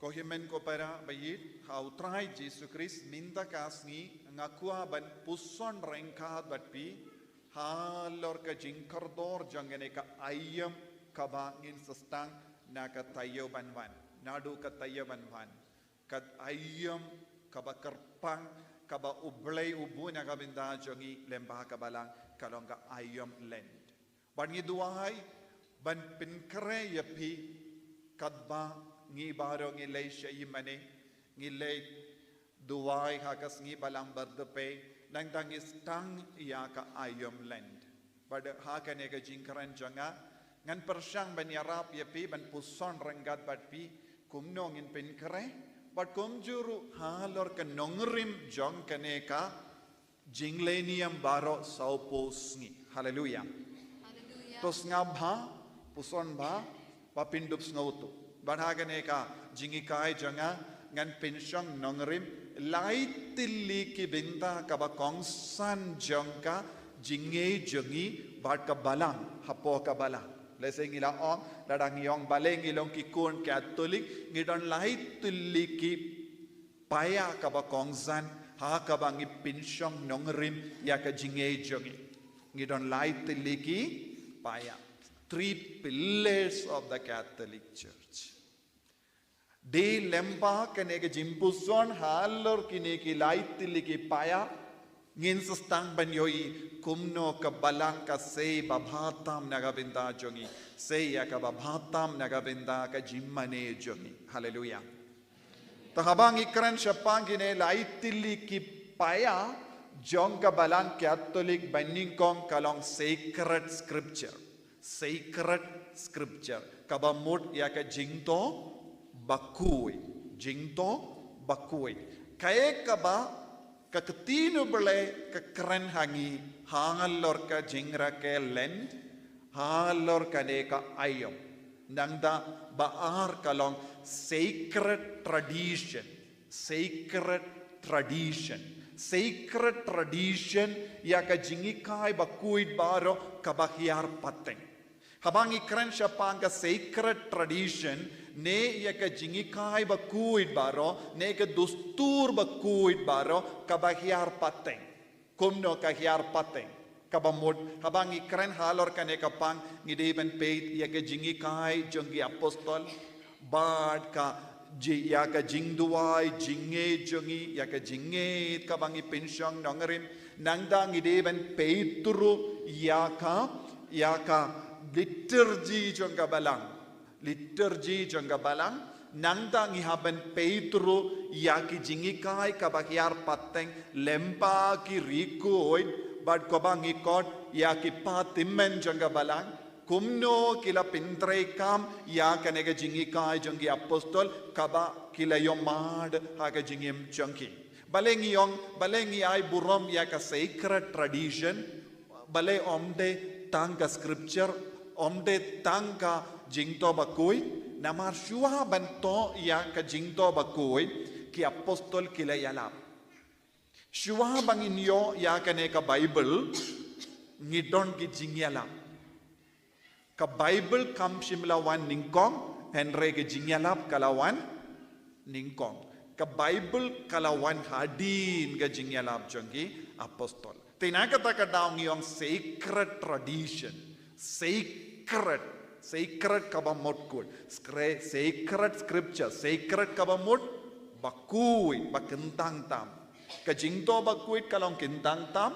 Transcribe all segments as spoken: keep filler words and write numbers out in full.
Ko hynmen ko para ba ïeit ha U Trai Jisu Khrist, mynta ka sngi nga kwah ban puson ryngkat bad phi halor ka jingkordor jong kane ka aïom kaba ngin sa sdang na ka taïew ban wan. Naduh ka taïew ban wan, ka aïom kaba kyrpang kaba U Blei u buh na ka bynta jong ngi lyngba ka Balang ka long ka aïom Lent. Bad ngi duwai ban pynkhreh ïa phi katba ngi baroh ngi leit sha ïingmane, ngi leit duwai ha ka sngi Balang Bartholomew, nangta ngi sdang ïa ka aïom Lent. Bad ha kane ka jingkren jong nga, ngan pyrshang ban ïarap ïa phi, ban puson ryngkat bad phi kumno ngin pynkhreh, bad kumjuh ruh halor ka nongrim jong kane ka jingleh niam baroh sawphew sngi. Haleluia. Haleluia. To sngap bha, puson bha, ba phin dup sngewthuh. Bad ha kane ka jinghikai jong nga, ngan pynshong nongrim lai tylli ki bynta kaba kongsan jong ka jingngeit jong ngi bad ka Balang hapoh ka Balang. Lehse ngi la ong, lada ngi ong balei ngi long ki khun Katholik, ngi don lai tylli ki paia kaba kongsan ha kaba ngi pynshong nongrim ïa ka jingngeit jong ngi. Ngi don lai tylli ki paia. Three pillars of the Catholic Church. Dei lyngba kane ka jingpuson halor kine ki lai tylli ki paia, ngin sa sdang ban ïohi kumno ka Balang ka sei ba bha tam na ka bynta jong ngi, sei ïa kaba bha tam na ka bynta ka jingmane jong ngi. Haleluia. Te haba ngi kren shaphang kine lai tylli ki paia jong ka Balang Katholik, ba nyngkong ka long sacred scripture. Sacred scripture, kaba mut ïa ka jingthoh bakhuid. Jingthoh bakhuid. Kaei kaba ka ktien U Blei ka kren ha ngi halor ka jingrakhe Lent, halor kane ka aïom. Nangta ba ar ka long sacred tradition. Sacred tradition. Sacred tradition ïa ka jinghikai bakhuid baroh kaba hiar pateng. Haba ngi kren shaphang ka sacred tradition, ne ïa ka jinghikai bakhuid baroh, ne ka dustur bakhuid baroh kaba hiar pateng. Kumno ka hiar pateng? Kaba mut, haba ngi kren halor kane ka phang, ngi dei ban peit ïa ka jinghikai jong ki apostol, bad ka ji-, ïa ka jingduwai, jingngeit jong ngi, ïa ka jingngeit kaba ngi pynshong nongrim, nangta ngi dei ban peit ruh ïa ka, ïa ka liturgy jong ka Balang. Liturgy jong ka Balang, nangta ngi hap ban peit ruh ïa ki jinghikai kaba hiar pateng lyngba ki riewkhuid, bad kaba ngi khot ïa ki patient jong ka Balang, kumno ki la pyntreikam ïa kane ka jinghikai jong ki apostol, kaba ki la ïohmad ha ka jingim jong ki. Balei ngi ong, balei ngi ai burom ïa ka sacred tradition, balei ym dei tang ka scripture, ym dei tang ka jingthoh bakhuid, namar shuwa ban thoh ïa ka jingthoh bakhuid, ki apostol ki la ïalap. Shuwa ba ngin ïoh ïa kane ka Bible, ngi don ki jingïalap. Ka Bible kam shym la wan nyngkong, hynrei ka jingïalap ka la wan nyngkong. Ka Bible ka la wan hadien ka jingïalap jong ki apostol. Te na kata ka daw ngi ong sacred tradition. Sacred. Sacred kaba mut khuid. Scra-, sacred scripture. Sacred kaba mut bakhuid, ba kyntang tam. Ka jingthoh bakhuid ka long kyntang tam.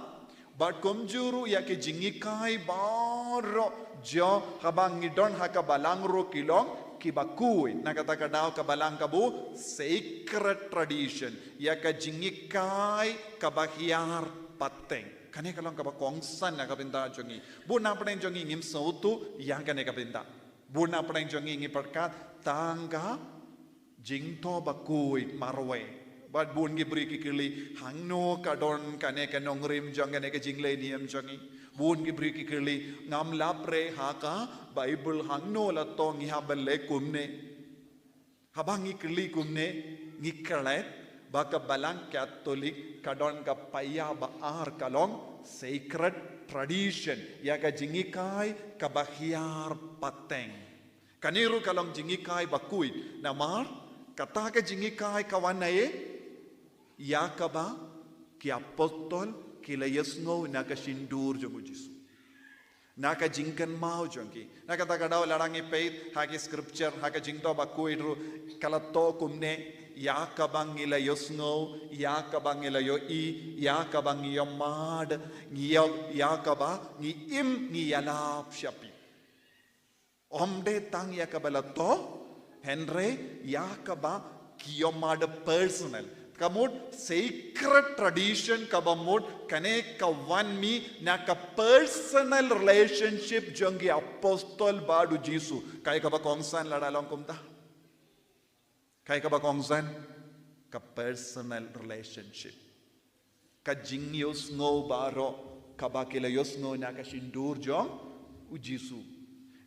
Bad kumjuh ruh ïa ki jinghikai baroh jong haba ngi don ha ka Balang ruh ki long kiba khuid. Na kata ka daw ka Balang ka buh sacred tradition. Ïa ka jinghikai kaba hiar pateng. Kane ka long kaba kongsan na ka bynta jong ngi. Bun na pdeng jong ngi ngim sngewthuh ïa kane ka bynta. Bun na pdeng jong ngi ngi pyrkhat tang ka jingthoh bakhuid marwei. Bad bun ki briew ki kylli, hangno ka don kane ka nongrim jong kane ka jingleh niam jong ngi. Bun ki briew ki kylli, ngam lap re ha ka Bible hangno la thoh ngi hap ban leh kumne. Haba ngi kylli kumne, ngi klet ba ka Balang Katholik ka don ka paia ba ar ka long sacred tradition. Ïa ka jinghikai kaba hiar pateng. Kane ruh ka long jinghikai bakhuid, namar Kata ka jinghikai ka wan na ïa, ïa kaba ki apostol ki la ïohsngew na ka shyntur jong u Jisu, na ka jingkynmaw jong ki. Na kata ka daw lada ngi peit ha ki scripture, ha ka Jingthoh Bakhuid ruh, ka la thoh kumne, ïa kaba ngi la ïohsngew, ïa kaba ngi la ïohi, ïa kaba ngi ïohmad, ngi ïoh, ïa kaba ngi im ngi ïalap sha phi. Ym dei tang ïa kaba la thoh, hynrei ïa kaba ki ïohmad personal. Ka mut sacred tradition kaba mut kane ka wan mih na ka personal relationship jong ki apostol bad u Jisu. Kaei kaba kongsan lada long kumta? Kaei kaba kongsan? Ka personal relationship. Ka jingïohsngew baroh kaba ki la ïohsngew na ka shyntur jong u Jisu.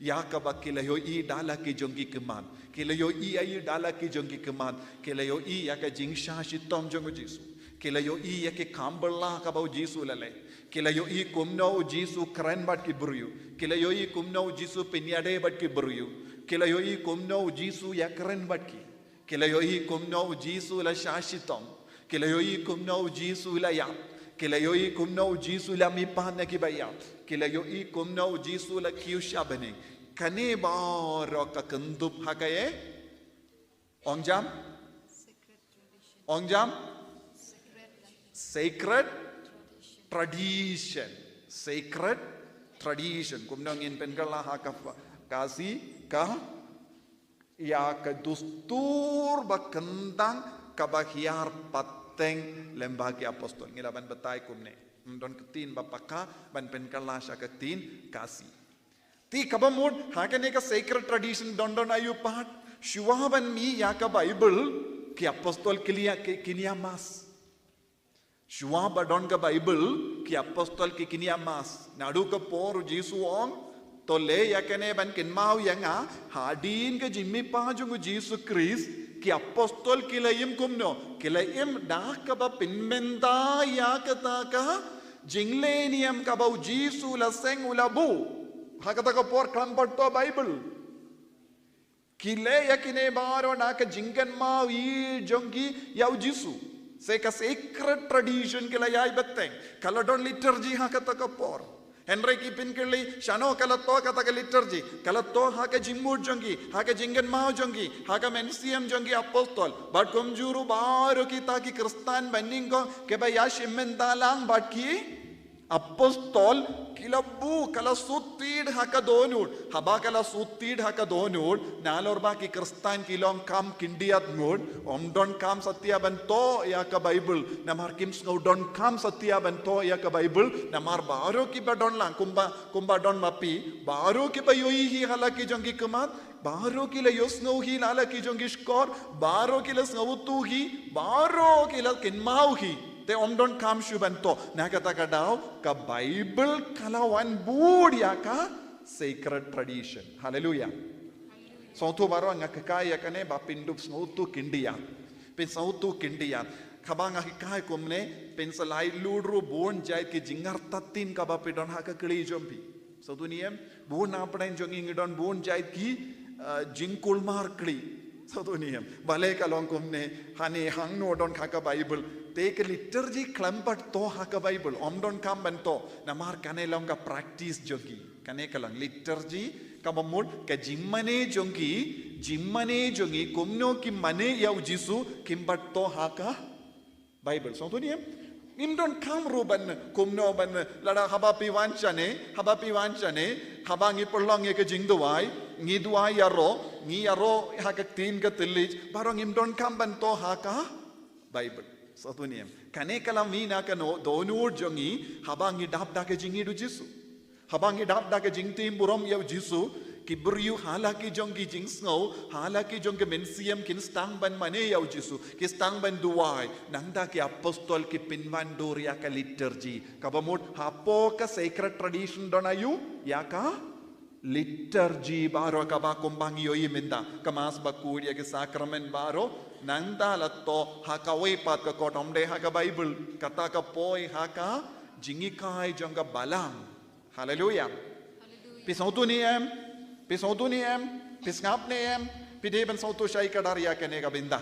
Ïa kaba ki la ïohi da la ki jong ki khmat. Ki la ïohi ïa u da la ki jong ki khmat. Ki la ïohi ïa ka jingshah shitom jong u Jisu. Ki la ïohi ïa ki kam bylla kaba u Jisu la leh. Ki la ïohi kumno u Jisu kren bad ki briew. Ki la ïohi kumno u Jisu pynïadei bad ki briew. Ki la ïohi kumno u Jisu ïakren bad ki. Ki la ïohi kumno u Jisu la shah shitom. Ki la ïohi kumno u Jisu la ïap. Ki la ïohi kumno u Jisu la mihpat na kiba ïap. Ki la ïohi kumno u Jisu la kiew sha bneng. Kane baroh ka kynthup ha kaei? Ong jam? Ong jam? Sacred tradition. Sacred tradition. Kumno ngin pynkylla ha ka Khasi, ka ïa ka dustur ba kyntang kaba hiar pateng lem bad ki apostol. Ngi lah ban batai kumne. Ym don ktien ba paka ban pynkylla sha ka ktien Khasi. Te kaba mut ha kane ka sacred tradition don don aïu pat? Shuwa ban mih ïa ka Bible, ki apostol ki la ïa, ki, kin ïa mass. Shuwa ba don ka Bible, ki apostol ki kin ïa mass. Naduh ka por u Jisu u ong, to leh ïa kane ban kynmaw ïa nga. Hadien ka jingmihpat jong u Jisu Khrist, ki apostol ki la im kumno? Ki la im da kaba pynmynta ïa kata ka jingleh niam kaba u Jisu la seng, u la buh. Ha kata ka por khlem pat thoh Bible. Ki leh ïa kine baroh na ka jingkynmaw hi jong ki ïa u Jisu. Sa ka sacred tradition ki la ïai bteng. Ka la don liturgy ha kata ka por. Hynrei ki pynkylli, shano ka la thoh kata ka liturgy? Ka la thoh ha ka jingmut jong ki, ha ka jingkynmaw jong ki, ha ka mynsiem jong ki apostol. Bad kumjuh ruh baroh kita ki Khristan banyngkong kiba ïashim bynta lang bad ki apostol, ki la buh, ka la sut tied ha ka dohnud. Haba ka la sut tied ha ka dohnud, nalor ba ki Khristan ki long kham khyndiat ngut, ym donkam satia ban thoh ïa ka Bible. Namar kim sngew donkam satia ban thoh ïa ka Bible. Namar baroh kiba don lang, kumba, kumba don ma phi, baroh kiba ïohi hi ha la ki jong ki khmat, baroh ki la ïohsngew hi ha la ki jong ki shkor, baroh ki la sngewthuh hi, baroh ki la kynmaw hi. Te ym donkam shuh ban thoh. Na kata ka daw, ka Bible ka la wan bud ïa ka sacred tradition. Haleluia. Sngewthuh baroh, nga kynmaw ïa kane ba phin dup sngewthuh khyndiat. Phin sngewthuh khyndiat. Haba nga kynmaw kumne, phin sa leit lur ruh bun jait ki jingartatien kaba phi don ha ka kli jong phi. Sngewthuh ne em, bun na pdeng jong ngi ngi don bun jait ki, eh, jingkulmar kli. Sngewthuh ne em, balei ka long kumne, hane hangno don ha ka Bible. Te ka liturgy khlem pat thoh ha ka Bible, ym donkam ban thoh. Namar kane long ka practice jong ki. Kane ka long liturgy, kaba mut ka jingmane jong ki, jingmane jong ngi, kumno ki mane ïa u Jisu, kim pat thoh ha ka Bible. Sngewthuh ne em? Ngim donkam ruh ban, kumno ban, lada haba phi wan shane, haba phi wan shane, haba ngi pynlong ïa ka jingduwai, ngi duwai ïaroh, ngi ïaroh ha ka ktien ka thylliej, baroh ngim donkam ban thoh ha ka Bible. Sngewthuh ne em? Kane ka la mih na ka no, dohnud jong ngi, haba ngi dap da ka jingïeit u Jisu. Haba ngi dap da ka jingtim burom ïa u Jisu, ki briew ha la ki jong ki jingsngew, ha la ki jong ki mynsiem kin sdang ban mane ïa u Jisu, ki sdang ban duwai, nangta ki apostol ki pynwandur ïa ka liturgy. Kaba mut hapoh ka sacred tradition don aïu, ïa ka liturgy baroh kaba kumba ngi ïohi mynta, ka Mass bakhuid ïa ki sakramen baroh, nangta la thoh ha kawei pat ka kot, ym dei ha ka Bible, kata ka poi ha ka jinghikai jong ka Balang. Haleluia. Haleluia. Phi sngewthuh ne em? Phi sngewthuh ne em? Phi sngap ne em? Phi dei ban sngewthuh shai kdar ïa kane ka bynta.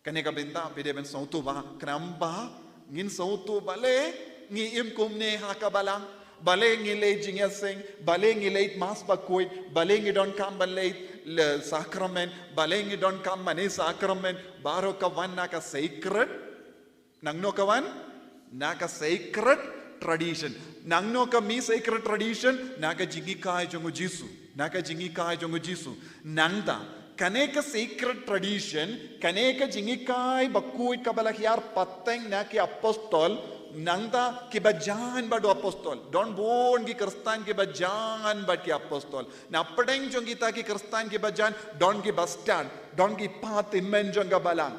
Kane ka bynta phi dei ban sngewthuh ba, khnang ba ngin sngewthuh balei ngi im kumne ha ka balang, balei ngi leit jingïaseng, balei ngi leit Mass bakhuid, balei ngi donkam ban leit, leit sakramen, balei ngi donkam mane sakramen, baroh ka wan na ka sacred. Nangno ka wan? Na ka sacred tradition. Nangno ka mih sacred tradition? Na ka jinghikai jong u Jisu. Na ka jinghikai jong u Jisu. Nangta, kane ka sacred tradition, kane ka jinghikai bakhuid kaba la hiar pateng na ki apostol, nangta kiba jan bad u apostol. Don bun ki Khristan kiba jan bad ki apostol. Na pdeng jong kita ki Khristan kiba jan, don ki bastad, don ki pateng jong ka balang.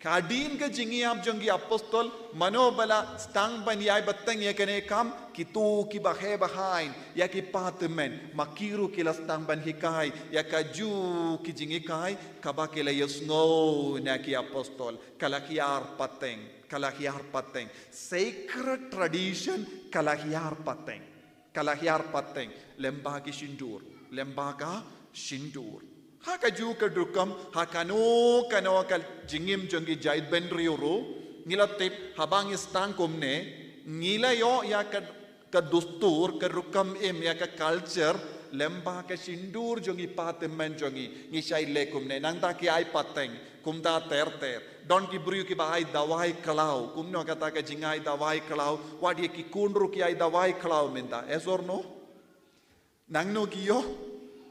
Hadien ka jingïap jong ki apostol, mano ba la sdang ban ïai bteng ïa kane ka kam? Kito kiba heh bahain, ïa ki pateng. Ma ki ruh ki la sdang ban hikai ïa kajuh ki jinghikai kaba ki la ïohsngew na ki apostol. Ka la hiar pateng, ka la hiar pateng. Sacred tradition ka la hiar pateng. Ka la hiar pateng, lem bad ki sindur, lem bad ka sindur. Ha kajuh ka rukom, ha kano kano ka jingim jong ki jaitbynriew ruh, ngi la tip, haba ngi sdang kumne, ngi la ïoh ïa ka, ka dustur, ka rukom im, ïa ka culture, lem bad ka sindur jong ki pateng jong ngi, ngi shait leh kumne, nangta ki ai pateng, kumta ter ter. Don ki briew kiba ai dawai khlaw. Kumno kata ka jingai dawai khlaw? Wat ïa ki khun ruh ki ai dawai khlaw mynta. Yes or no? Nangno ki ïoh?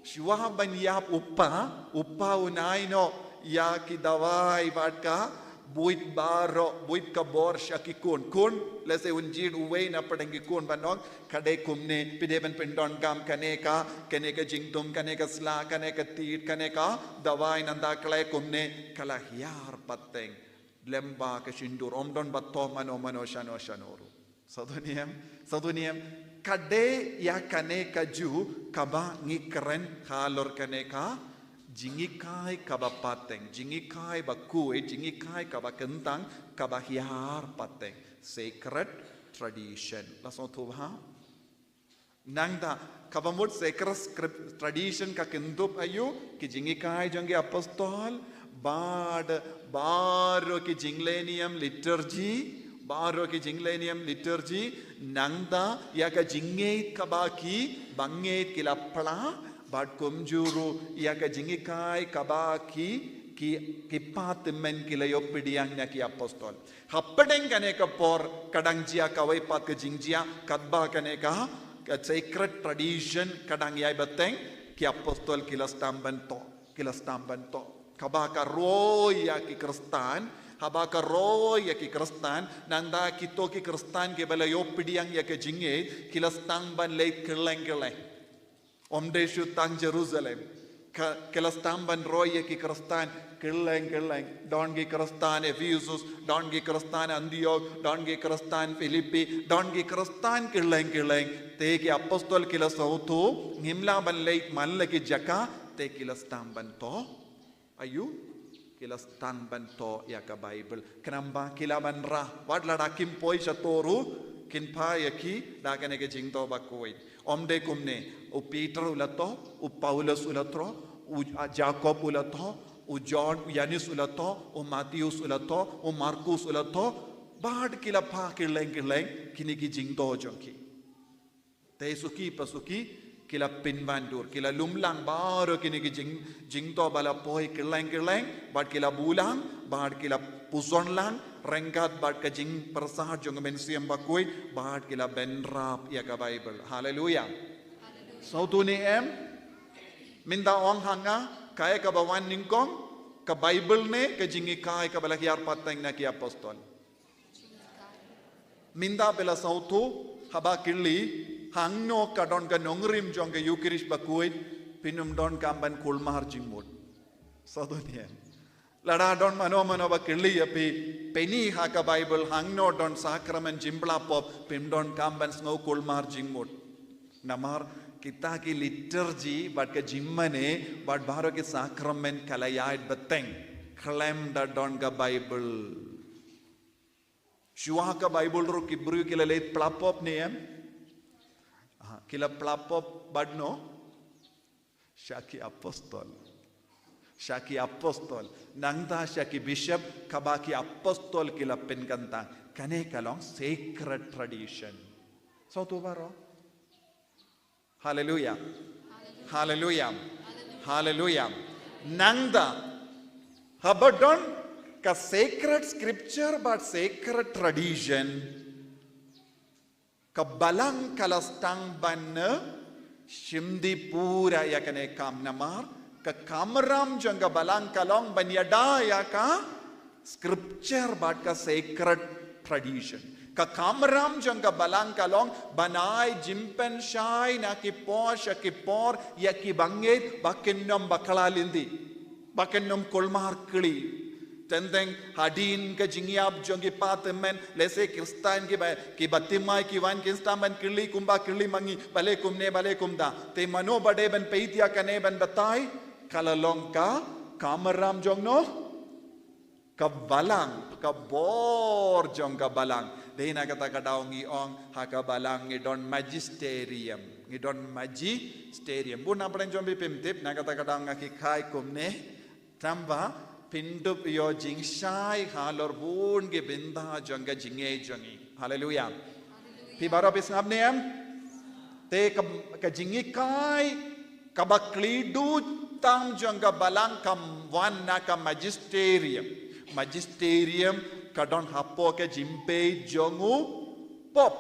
Shuwa ban ïap u kpa, u kpa un ai noh ïa ki dawai bad ka buit baroh, buit ka bor sha ki khun. Khun, lehse un jied uwei na pdeng ki khun ban ong, ka dei kumne, phi dei ban pyndonkam kane ka, kane ka jingthung, kane ka sla, kane ka tied, kane ka dawai, nangta khleh kumne, ka la hiar pateng. Lem bad ka sindur, ym don ba thoh mano mano shano shano ruh. Sngewthuh ne em, sngewthuh ne em, ka dei ïa kane kajuh kaba ngi kren halor kane ka jinghikai kaba pateng, jinghikai bakhuid, jinghikai kaba kyntang, kaba hiar pateng. Sacred tradition. La sngewthuh bha? Nangta, kaba mut sacred script tradition ka kynthup aïu, ki jinghikai jong ki apostol, bad, baroh ki jingleh niam liturgy, baroh ki jingleh niam liturgy, nangta, ïa ka jingngeit kaba ki bangeit ki la pla, bad kumjuh ruh, ïa ka jinghikai kaba ki, ki, ki pateng ki la ïoh pdiang na ki apostol. Hapdeng kane ka por, ka dang jia kawei pat ka jingjia, katba kane ka, ka sacred tradition, ka dang ïai bteng, ki apostol ki la sdang ban thoh, ki la sdang ban thoh. Kaba ka roi ïa ki Khristan, haba ka roi ïa ki Khristan, nangta kito ki Khristan kiba la ïoh pdiang ïa ka jingngeit, ki la sdang ban leit kylleng kylleng. Ym dei shu tang Jerusalem. Ka, ki la sdang ban roi ïa ki Khristan kylleng kylleng. Don ki Khristan Ephesus, don ki Khristan Antioch, don ki Khristan Philippi, don ki Khristan kylleng kylleng. Te ki apostol ki la sngewthuh, ngim lah ban leit man la ki jaka, te ki la sdang ban thoh. Aïu, ki la sdang ban thoh ïa ka Bible. Khnang ba ki lah ban rah, wat lada kim poi shato ruh, kin phah ïa ki da kane ka jingthoh bakhuid. Ym dei kumne, u Peter u la thoh, u Paulus u la thoh, u, a, Jakob u la thoh, u John, u Ïanis u la thoh, u Matheus u la thoh, u Markus u la thoh, bad ki la phah kylleng kylleng, kine ki jingthoh jong ki. Te suki pa suki, ki la pynwandur, ki la lumlang baroh kine ki jing, jingthoh ba la poi kylleng kylleng, bad ki la bulang, bad ki la puson lang, ryngkat bad ka jingpyrsad jong ka Mynsiem Bakhuid, bad ki la bynrap ïa ka Bible. Haleluia. Sngewthuh ne em? Mynta ong ha nga, kaei kaba wan nyngkong, ka Bible ne, ka jinghikai kaba la hiar pateng na ki apostol. Mynta phi la sngewthuh, haba kylli, hangno ka don ka nongrim jong ka Eucharist bakhuid, phim donkam ban kulmar jingmut. Sngewthuh ne em? Lada don mano mano ba kylli ïa phi, pyni ha ka Bible, hangno don sakramen jingpla pop, phim donkam ban sngew kulmar jingmut. Namar kita ki liturgy, bad ka jingmane, bad baroh ki sakramen ka la ïaid bteng. Khlem da don ka Bible. Shuwa ka Bible ruh ki briew ki la leit pla pop ne em? Ah, ki la pla pop bad no? Sha ki apostol. Sha ki apostol, nangta sha ki bishop, kaba ki apostol ki la pynkyntang. Kane ka long sacred tradition. Sngewthuh baroh. Haleluya. Haleluya. Haleluya. Nangta, haba don ka sacred scripture bad sacred tradition, ka balang ka la sdang ban shim dih pura ïa kane ka kam namar ka kamram jong ka balang ka long ban ïada ïa ka scripture bad ka sacred tradition. Ka kamram jong ka balang ka long ban ai jingpynshai na ki por sha ki por ïa ki bangeit ba kin ym bakla lynti, ba kin ym kulmar kli. Teng teng hadien ka jingïap jong ki pathymmai, lehse Khristan kiba, kiba thymmai ki wan kin sdang ban kylli kumba kylli ma ngi, balei kumne, balei kumta. Te mano ba dei ban peit ïa kane ban batai, ka la long ka kamram jong no, ka balang, ka bor jong ka balang. Dei na kata ka daw ngi ong ha ka balang ngi don magisterium, ngi don magisterium. Bun na pdeng jong phi phim tip, na kata ka daw nga hikai kumne. Tangba phin dup ïoh jingshai halor bun ki bynta jong ka jingngeit jong ngi. Haleluya. Phi baroh phi sngap ne em? Te ka, ka jinghikai kaba khlei duh tam jong ka balang ka wan na ka magisterium. Magisterium ka don hapoh ka jingpeit jong u pop.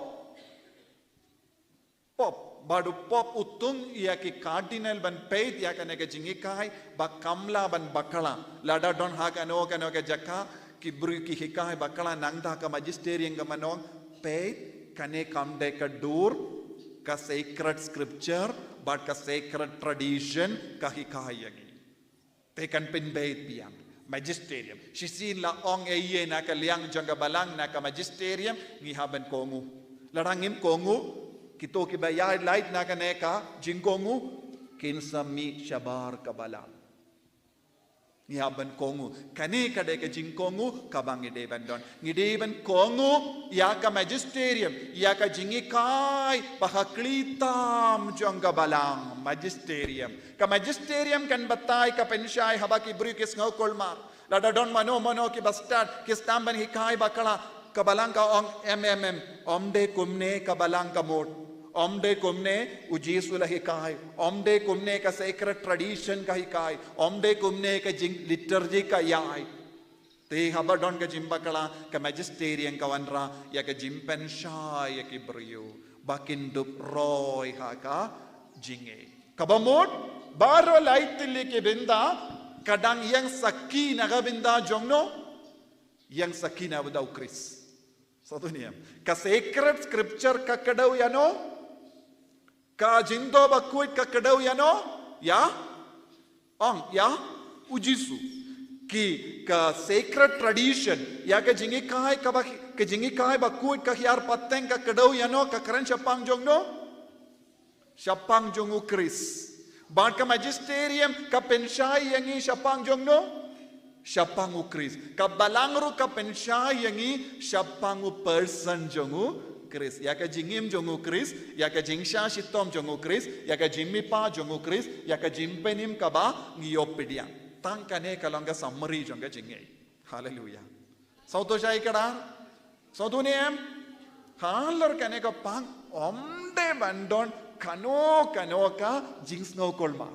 Pop, bad u pop u thung ïa ki cardinal ban peit ïa kane ka jinghikai ba kam lah ban bakla. Lada don ha kano kano ka jaka ki briew ki hikai bakla, nangta ka magisterium ka ong peit, kane kam dei ka dur, ka sacred scripture bad ka sacred tradition ka hikai ïa ngi. Te kan pynbeit biang. Magisterium. Shisien la ong ei ei na ka liang jong ka balang na ka magisterium, ngi hap ban kohnguh. Lada ngim kohnguh, kito kiba ïaid lait na kane ka jingkohnguh, kin sa mih shabar ka balang. Ngi hap ban kohnguh. Kane ka dei ka jingkohnguh kaba ngi dei ban don. Ngi dei ban kohnguh ïa ka magisterium, ïa ka jinghikai ba ha khlieh tam jong ka balang, magisterium. Ka magisterium kan batai, ka pynshai haba ki briew ki sngew kulmar. Lada don mano mano kiba stad, ki sdang ban hikai bakla, ka balang ka ong em em em, ym dei kumne ka balang ka mut. Ym dei kumne u Jisu u la hikai. Ym dei kumne ka sacred tradition ka hikai. Ym dei kumne ka jing liturgy ka ïai. Te haba don ka jingbakla, ka magisterium ka wanrah ïa ka jingpynshai ïa ki briew ba kin dup roi ha ka jingngeit. Kaba mut, baroh lai tylli ki bynta ka dang ïeng sakhi na ka bynta jong no? Ïeng sakhi na ka bynta u Khrist. Sngewthuh ne em? Ka sacred scripture ka kdew ïa no? Ka jingdoh bakhuid ka kdew ïa no? Ïa? Ong, ïa u Jisu. Ki, ka sacred tradition, ïa ka jinghikai kaba, ka jinghikai bakhuid ka hiar pateng ka kdew ïa no, ka kren shaphang jong no? Shaphang jong u Khrist. Bad ka magisterium ka pynshai ïa ngi shaphang jong no? Shaphang u Khrist. Ka balang ruh ka pynshai ïa ngi shaphang u person jong u Khrist. Ïa ka jingim jong u Khrist, ïa ka jingshah shitom jong u Khrist, ïa ka jingmihpat jong u Khrist, ïa ka jingpynim kaba ngi ïoh pdiang. Tang kane ka long ka summary jong ka jingngeit. Haleluya. Sngewthuh shai kdar? Sngewthuh ne em? Halor kane ka pang, ym dei ban don kano kano ka jingsngew kulmar.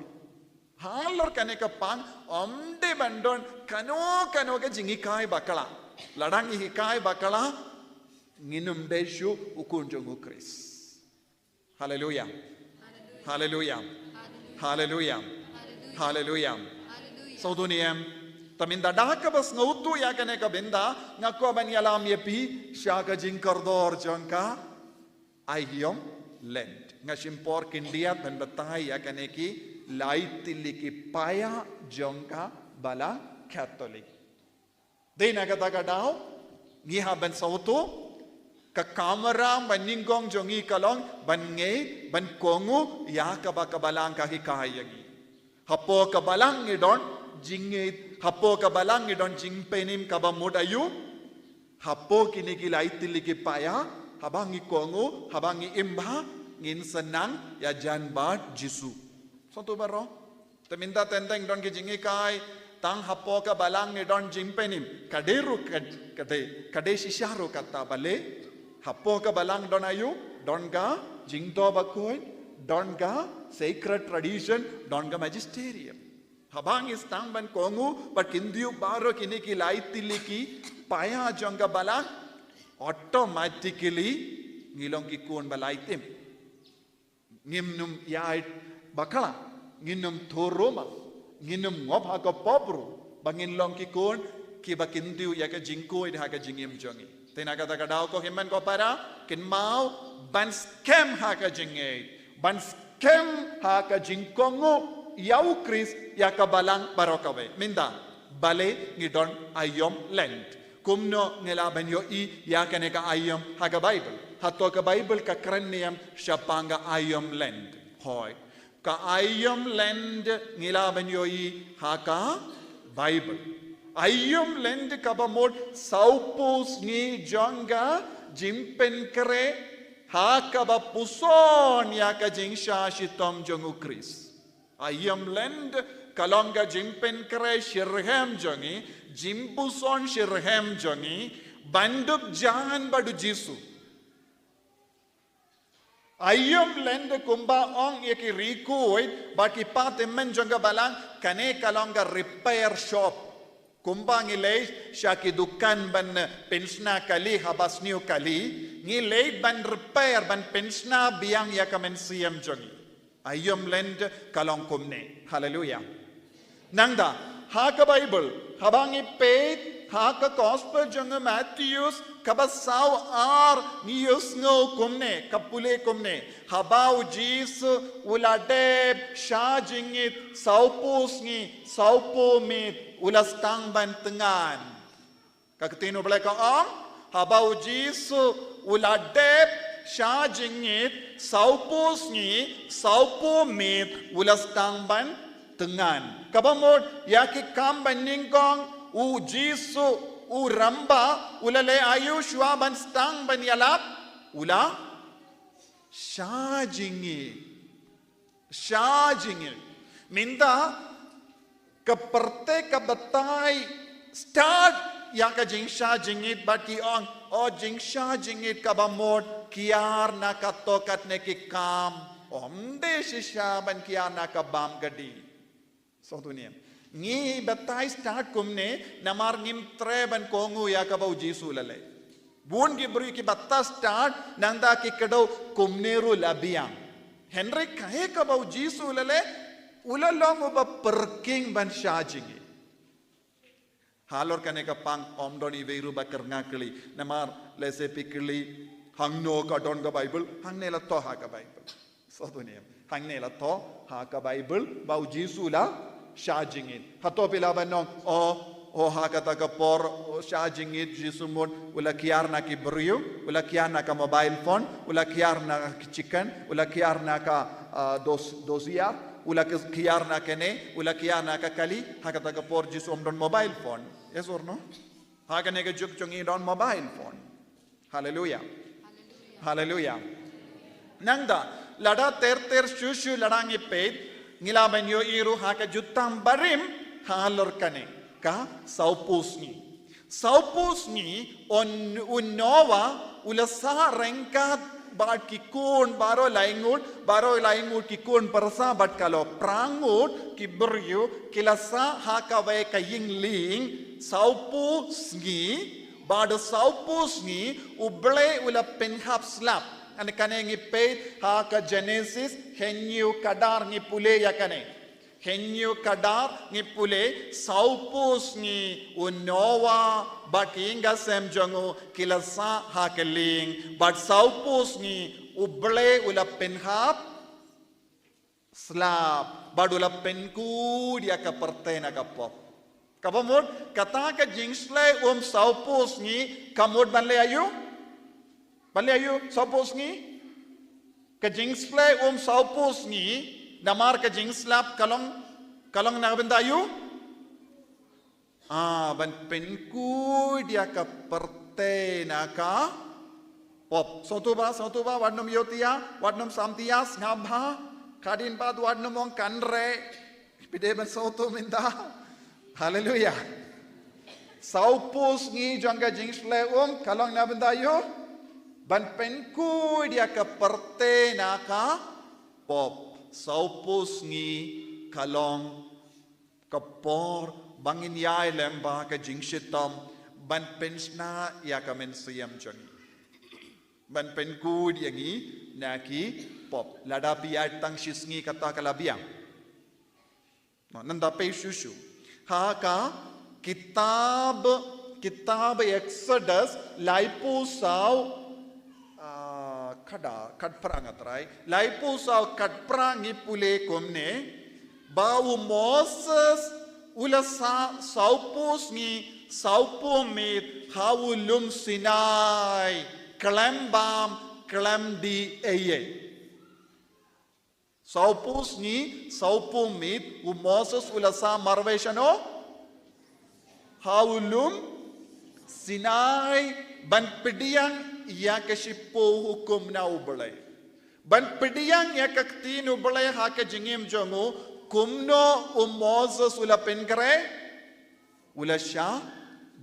Halor kane ka pang, ym dei ban don kano kano ka jinghikai bakla. Lada ngi hikai bakla, ngin ym dei shuh u khun jong u Khrist. Haleluya. Haleluya. Haleluya. Haleluya. Sngewthuh ne em? Te mynta da kaba sngewthuh ïa kane ka bynta, nga kwah ban ïalam ïa phi sha ka jingkordor jong ka Aïom Lent. Nga shim por khyndiat ban batai ïa kane ki lai tylli ki paia jong ka Balang Katholik. Dei na kata ka daw, ngi hap ban sngewthuh, ka kamram ba nyngkong jong ngi ka long ban ngeit, ban kohnguh ïa kaba ka balang ka hikai ïa ngi. Hapoh ka balang ngi don jingngeit, hapoh ka balang ngi don jingpynim kaba mut aïu? Hapoh kine ki lai tylli ki paia, haba ngi kohnguh, haba ngi im bha, ngin sa nang ïajan bad Jisu. Sngewthuh baroh? Te mynta teng teng don ki jinghikai, tang hapoh ka balang ngi don jingpynim. Ka dei ruh ka, ka dei, ka dei shisha ruh kata balei. Hapoh ka balang don aïu, don ka jingdoh bakhuid, don ka sacred tradition, don ka magisterium. Haba ngi sdang ban kohnguh bad kyntiew baroh kine ki lai tylli ki paia jong ka balang, automatically ngi long ki khun ba lai tim. Ngim nym ïaid bakla, ngin nym thuruma, ngin nym ngop ha ka pop ruh, ba ngin long ki khun kiba kyntiew ïa ka jingkhuid ha ka jingim jong ngi. Te na kata ka daw ko hynmen ko para, kynmaw ban skhem ha ka jingngeit, ban skhem ha ka jingkohnguh ïa u Khrist, ïa ka balang baroh kawei. Mynta, balei ngi don Aïom Lent? Kumno ngi lah ban ïohi ïa kane ka Aïom ha ka Baibl? Hato ka Baibl ka kren niam shaphang ka Aïom Lent? Hooid. Ka Aïom Lent ngi lah ban ïohi ha ka Baibl. Aïom Lent kaba mut sawphew sngi jong ka jingpynkhreh ha kaba puson ïa ka jingshah shitom jong u Khrist. Aïom Lent ka long ka jingpynkhreh shitrhem jong ngi, jingpuson shitrhem jong ngi, ban dup jan bad u Jisu. Aïom Lent kumba ong ïa ki riewkhuid bad ki patymmen jong ka balang, kane ka long ka repair shop. Kumba ngi leit sha ki dukan ban pynshna kali haba sniew kali, ngi leit ban repair, ban pynshna biang ïa ka mynsiem jong ngi. Aïom Lent ka long kumne. Haleluia. Nangta, ha ka Baibl, haba ngi peit ha ka Gospel jong u Mathaios, kaba saw ar, ngi ïohsngew kumne, ka pule kumne: Haba u Jisu u la dep shah jingit sawphew sngi, sawphew miet, u la sdang ban tyngan. Ka ktien U Blei ka ong, haba u Jisu u la dep shah jingit sawphew sngi, sawphew miet, u la sdang ban tyngan. Kaba mut, ïa ki kam ba nyngkong, u Jisu u rangbah u la leh aïu shuwa ban sdang ban ïalap? U la shah jingit. Shah jingit. Mynta ka pyrthei ka batai start ïa ka jingshah jingit bad ki ong, o, jingshah jingit kaba mut kiar na kato katne ki kam. Ym dei shisha ban kiar na ka bam ka dih. Sngewthuh niam. Ngi batai start kumne namar ngim treh ban kohnguh ïa kaba u Jisu u la leh. Bun ki briew ki batai start, nangta ki kdew kumne ruh la biang. Hynrei kaei kaba u Jisu u la leh, u la long uba pyrkhing ban shah jingit. Halor kane ka pang ym don iwei ruh ba kyrngah kylli. Namar lehse phi kylli, hangno ka don ka Baibl? Hangne la thoh ha ka Baibl. Sngewthuh niam. Hangne la thoh ha ka Baibl ba u Jisu u la shah jingit. Hato phi lah ban ong, o, o, ha kata ka por, o, shah jingit Jisu mut u la kiar na ki briew, u la kiar na ka mobile phone, u la kiar na ki chicken, u la kiar na ka, ah, dos-, dosia, u la ki-, kiar na kane, u la kiar na ka kali, ha kata ka por Jisu ym don mobile phone. Yes or no? Ha kane ka juk jong ngi don mobile phone. Haleluia. Haleluia. Nangta, lada ter ter shuh shuh lada ngi peit, ngi lah ban ïohi ruh ha ka Jutang Barim halor kane ka sawphew sngi. Sawphew sngi, un, u Noah u la sah ryngkat bad ki khun baroh laingut, baroh laingut ki khun pyrsa bad ka la phra ngut ki briew ki la sah ha kawei ka ïing lieng sawphew sngi, bad sawphew sngi U Blei u la pynhap slap. Kane, kane ngi peit ha ka Genesis hynñiew khadar ngi pule ïa kane. Hynñiew khadar ngi pule, sawphew sngi u Noah bad ki ïing ki sem jong u ki la sah ha ka lieng, bad sawphew sngi U Blei u la pynhap slap, bad u la pynkhuid ïa ka pyrthei na ka pop. Kaba mut, kata ka jingshlei um sawphew sngi, ka mut ban leh aïu? Ban leh aïu, sawphew sngi? Ka jingshlei um sawphew sngi, namar ka jingslap ka long, ka long na ka bynta aïu? Ah, ban pynkhuid ïa ka pyrthei na ka pop. Sngewthuh ba, sngewthuh ba, wat nym ïohthiah, wat nym samthiah, sngap bha, khadien pat wat nym ong kynreh. Phi dei ban sawtu mynta? Haleluya. Sawphew sngi jong ka jingshlei um ka long na bynta ïoh ban pynkhuid ïa ka pyrthei na ka pop. Sawphew sngi ka long ka por ba ngin ïai lem bad ka jingshitom ban pynshna ïa ka mynsiem jong ngi, ban pynkhuid ïa ngi na ki pop. Lada phi ïaid tang shi sngi kata ka la biang. Nangta peit shuh shuh ha ka kitab, kitab Exodus laiphew saw, ah, khadar, khatphra nga trai. Laiphew saw khatphra ngi pule kumne ba u Moses u la sah sawphew sngi sawphew miet ha u lum Sinai, khlem bam khlem dih ei ei. Sawphew sngi sawphew miet u Moses u la sah marwei shano? Ha u lum Sinai, ban pdiang ïa ka shiphew hukum na U Blei, ban pdiang ïa ka ktien U Blei ha ka jingim jong u. Kumno u Moses u la pynkhreh? U la shah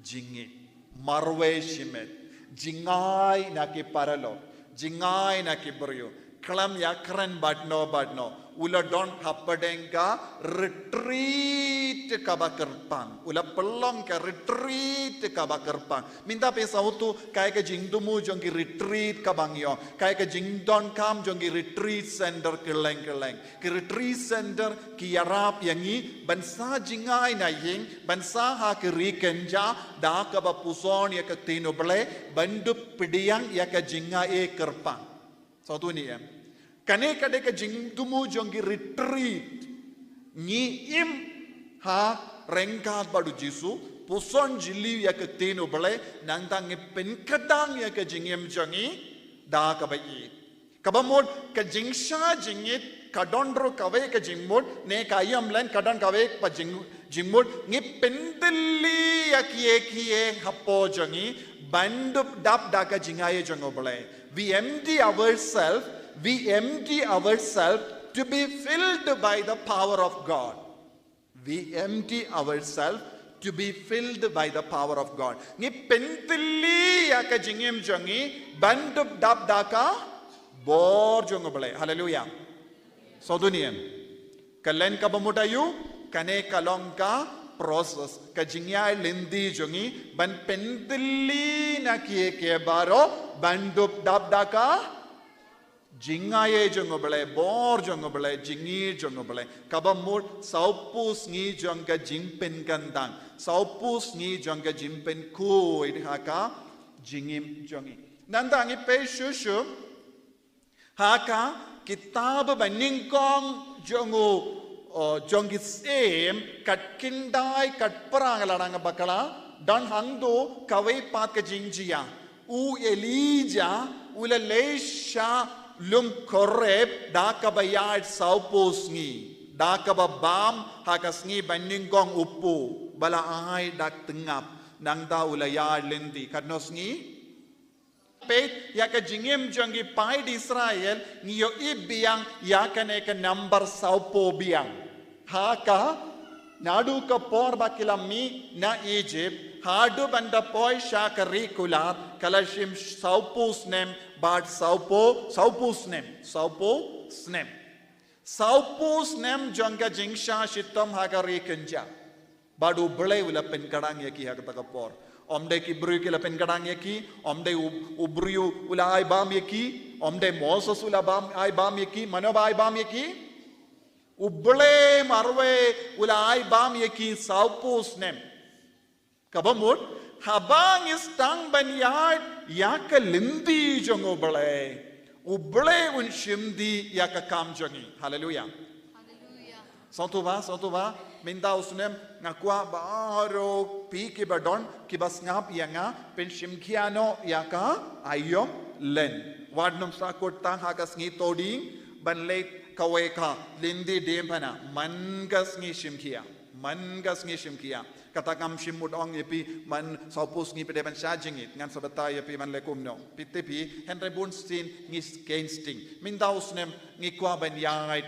jingngeit, marwei shimet, jngai na ki paralok, jngai na ki briew, khlem ïakren bad no bad no. U la don hapdeng ka retreat kaba kyrpang. U la pynlong ka retreat kaba kyrpang. Mynta phi sawtu kaei ka jingthmu jong ki retreat kaba ngi ïoh, kaei ka jingdonkam jong ki retreat center kylleng kylleng. Ki retreat center ki ïarap ïa ngi ban sah jngai na ïing, ban sah ha ki ri kynja da kaba puson ïa ka ktien U Blei, ban dup pdiang ïa ka jingaiei kyrpang. Sawtu ni em? Kane ka dei ka jingthmu jong ki retreat. Ngi im ha ryngkat bad u Jisu, puson jylliew ïa ka ktien U Blei, nangta ngi pynkdang ïa ka jingim jong ngi da kaba ïeit. Kaba mut ka jingshah jingngeit ka don ruh kawei ka jingmut, ne ka ïam lane ka don kawei pat jing, jingmut. Ngi pyntylli ïa kiei kiei hapoh jong ngi ban dup dap da ka jingaiei jong U Blei. We empty ourselves, we empty ourselves to be filled by the power of God. We empty ourselves to be filled by the power of God. Ngi pyntylli ïa ka jingim jong ngi ban dup dap da ka bor jong U Blei. Haleluya. Sawtu ni em? Ka lane kaba mut aïu? Kane ka long ka process, ka jingïaid lynti jong ngi ban pyntylli na kiei kiei baroh ban dup dap da ka jingaiei jong U Blei, bor jong U Blei, jingïeit jong U Blei. Kaba mut sawphew sngi jong ka jingpynkyntang, sawphew sngi jong ka jingpynkhuid ha ka jingim jong ngi. Nangta ngi peit shuh shuh ha ka kitab Banyngkong jong u, o, jong ki Syiem, khatkhyndai, khatphra, nga la nang bakla, don hangto kawei pat ka jingjia. U Elijah u la leit sha lum Horeb da kaba ïaid sawphew sngi, da kaba bam ha ka sngi Banyngkong u phuh, ba la ai dak tyngab, nangta u la ïaid lynti. Katno sngi? Peit ïa ka jingim jong ki paid Israel, ngi ïohi biang ïa kane ka number sawphew biang. Ha ka, naduh ka por ba ki la mih na Egypt haduh ban da poi sha ka ri kular, ka la shim sawphew snem bad sawphew, sawphew snem, sawphew snem. Sawphew snem jong ka jingshah shitom ha ka ri kynja. Bad U Blei u la pynkdang ïa ki ha kata ka por. Ym dei ki briew ki la pynkdang ïa ki, ym dei u, u briew u la ai bam ïa ki, ym dei Moses u la bam, ai bam ïa ki, mano ba ai bam ïa ki? U Blei marwei u la ai bam ïa ki sawphew snem. Kaba mut, haba ngi sdang ban ïaid ïa ka lynti jong U Blei, U Blei un shim die ïa ka kam jong ngi. Haleluya. Haleluya. Sawtu ba, sawtu ba, mynta u snem nga kwah baroh phi kiba don, kiba sngap ïa nga, pynshim khia noh ïa ka Aïom Lane. Wat nym sahkut tang ha ka sngi Thohdieng ban leit kawei ka lynti diengphna, man ka sngi shim khia. Man ka sngi shim khia. Kata kam shym mut ong ïa phi man sawphew sngi phi dei ban shah jingngeit, ngan sa batai ïa phi man leh kumno. Phi tip hi, hynrei bun sien ngi keiñ sting. Mynta u snem ngi kwah ban ïaid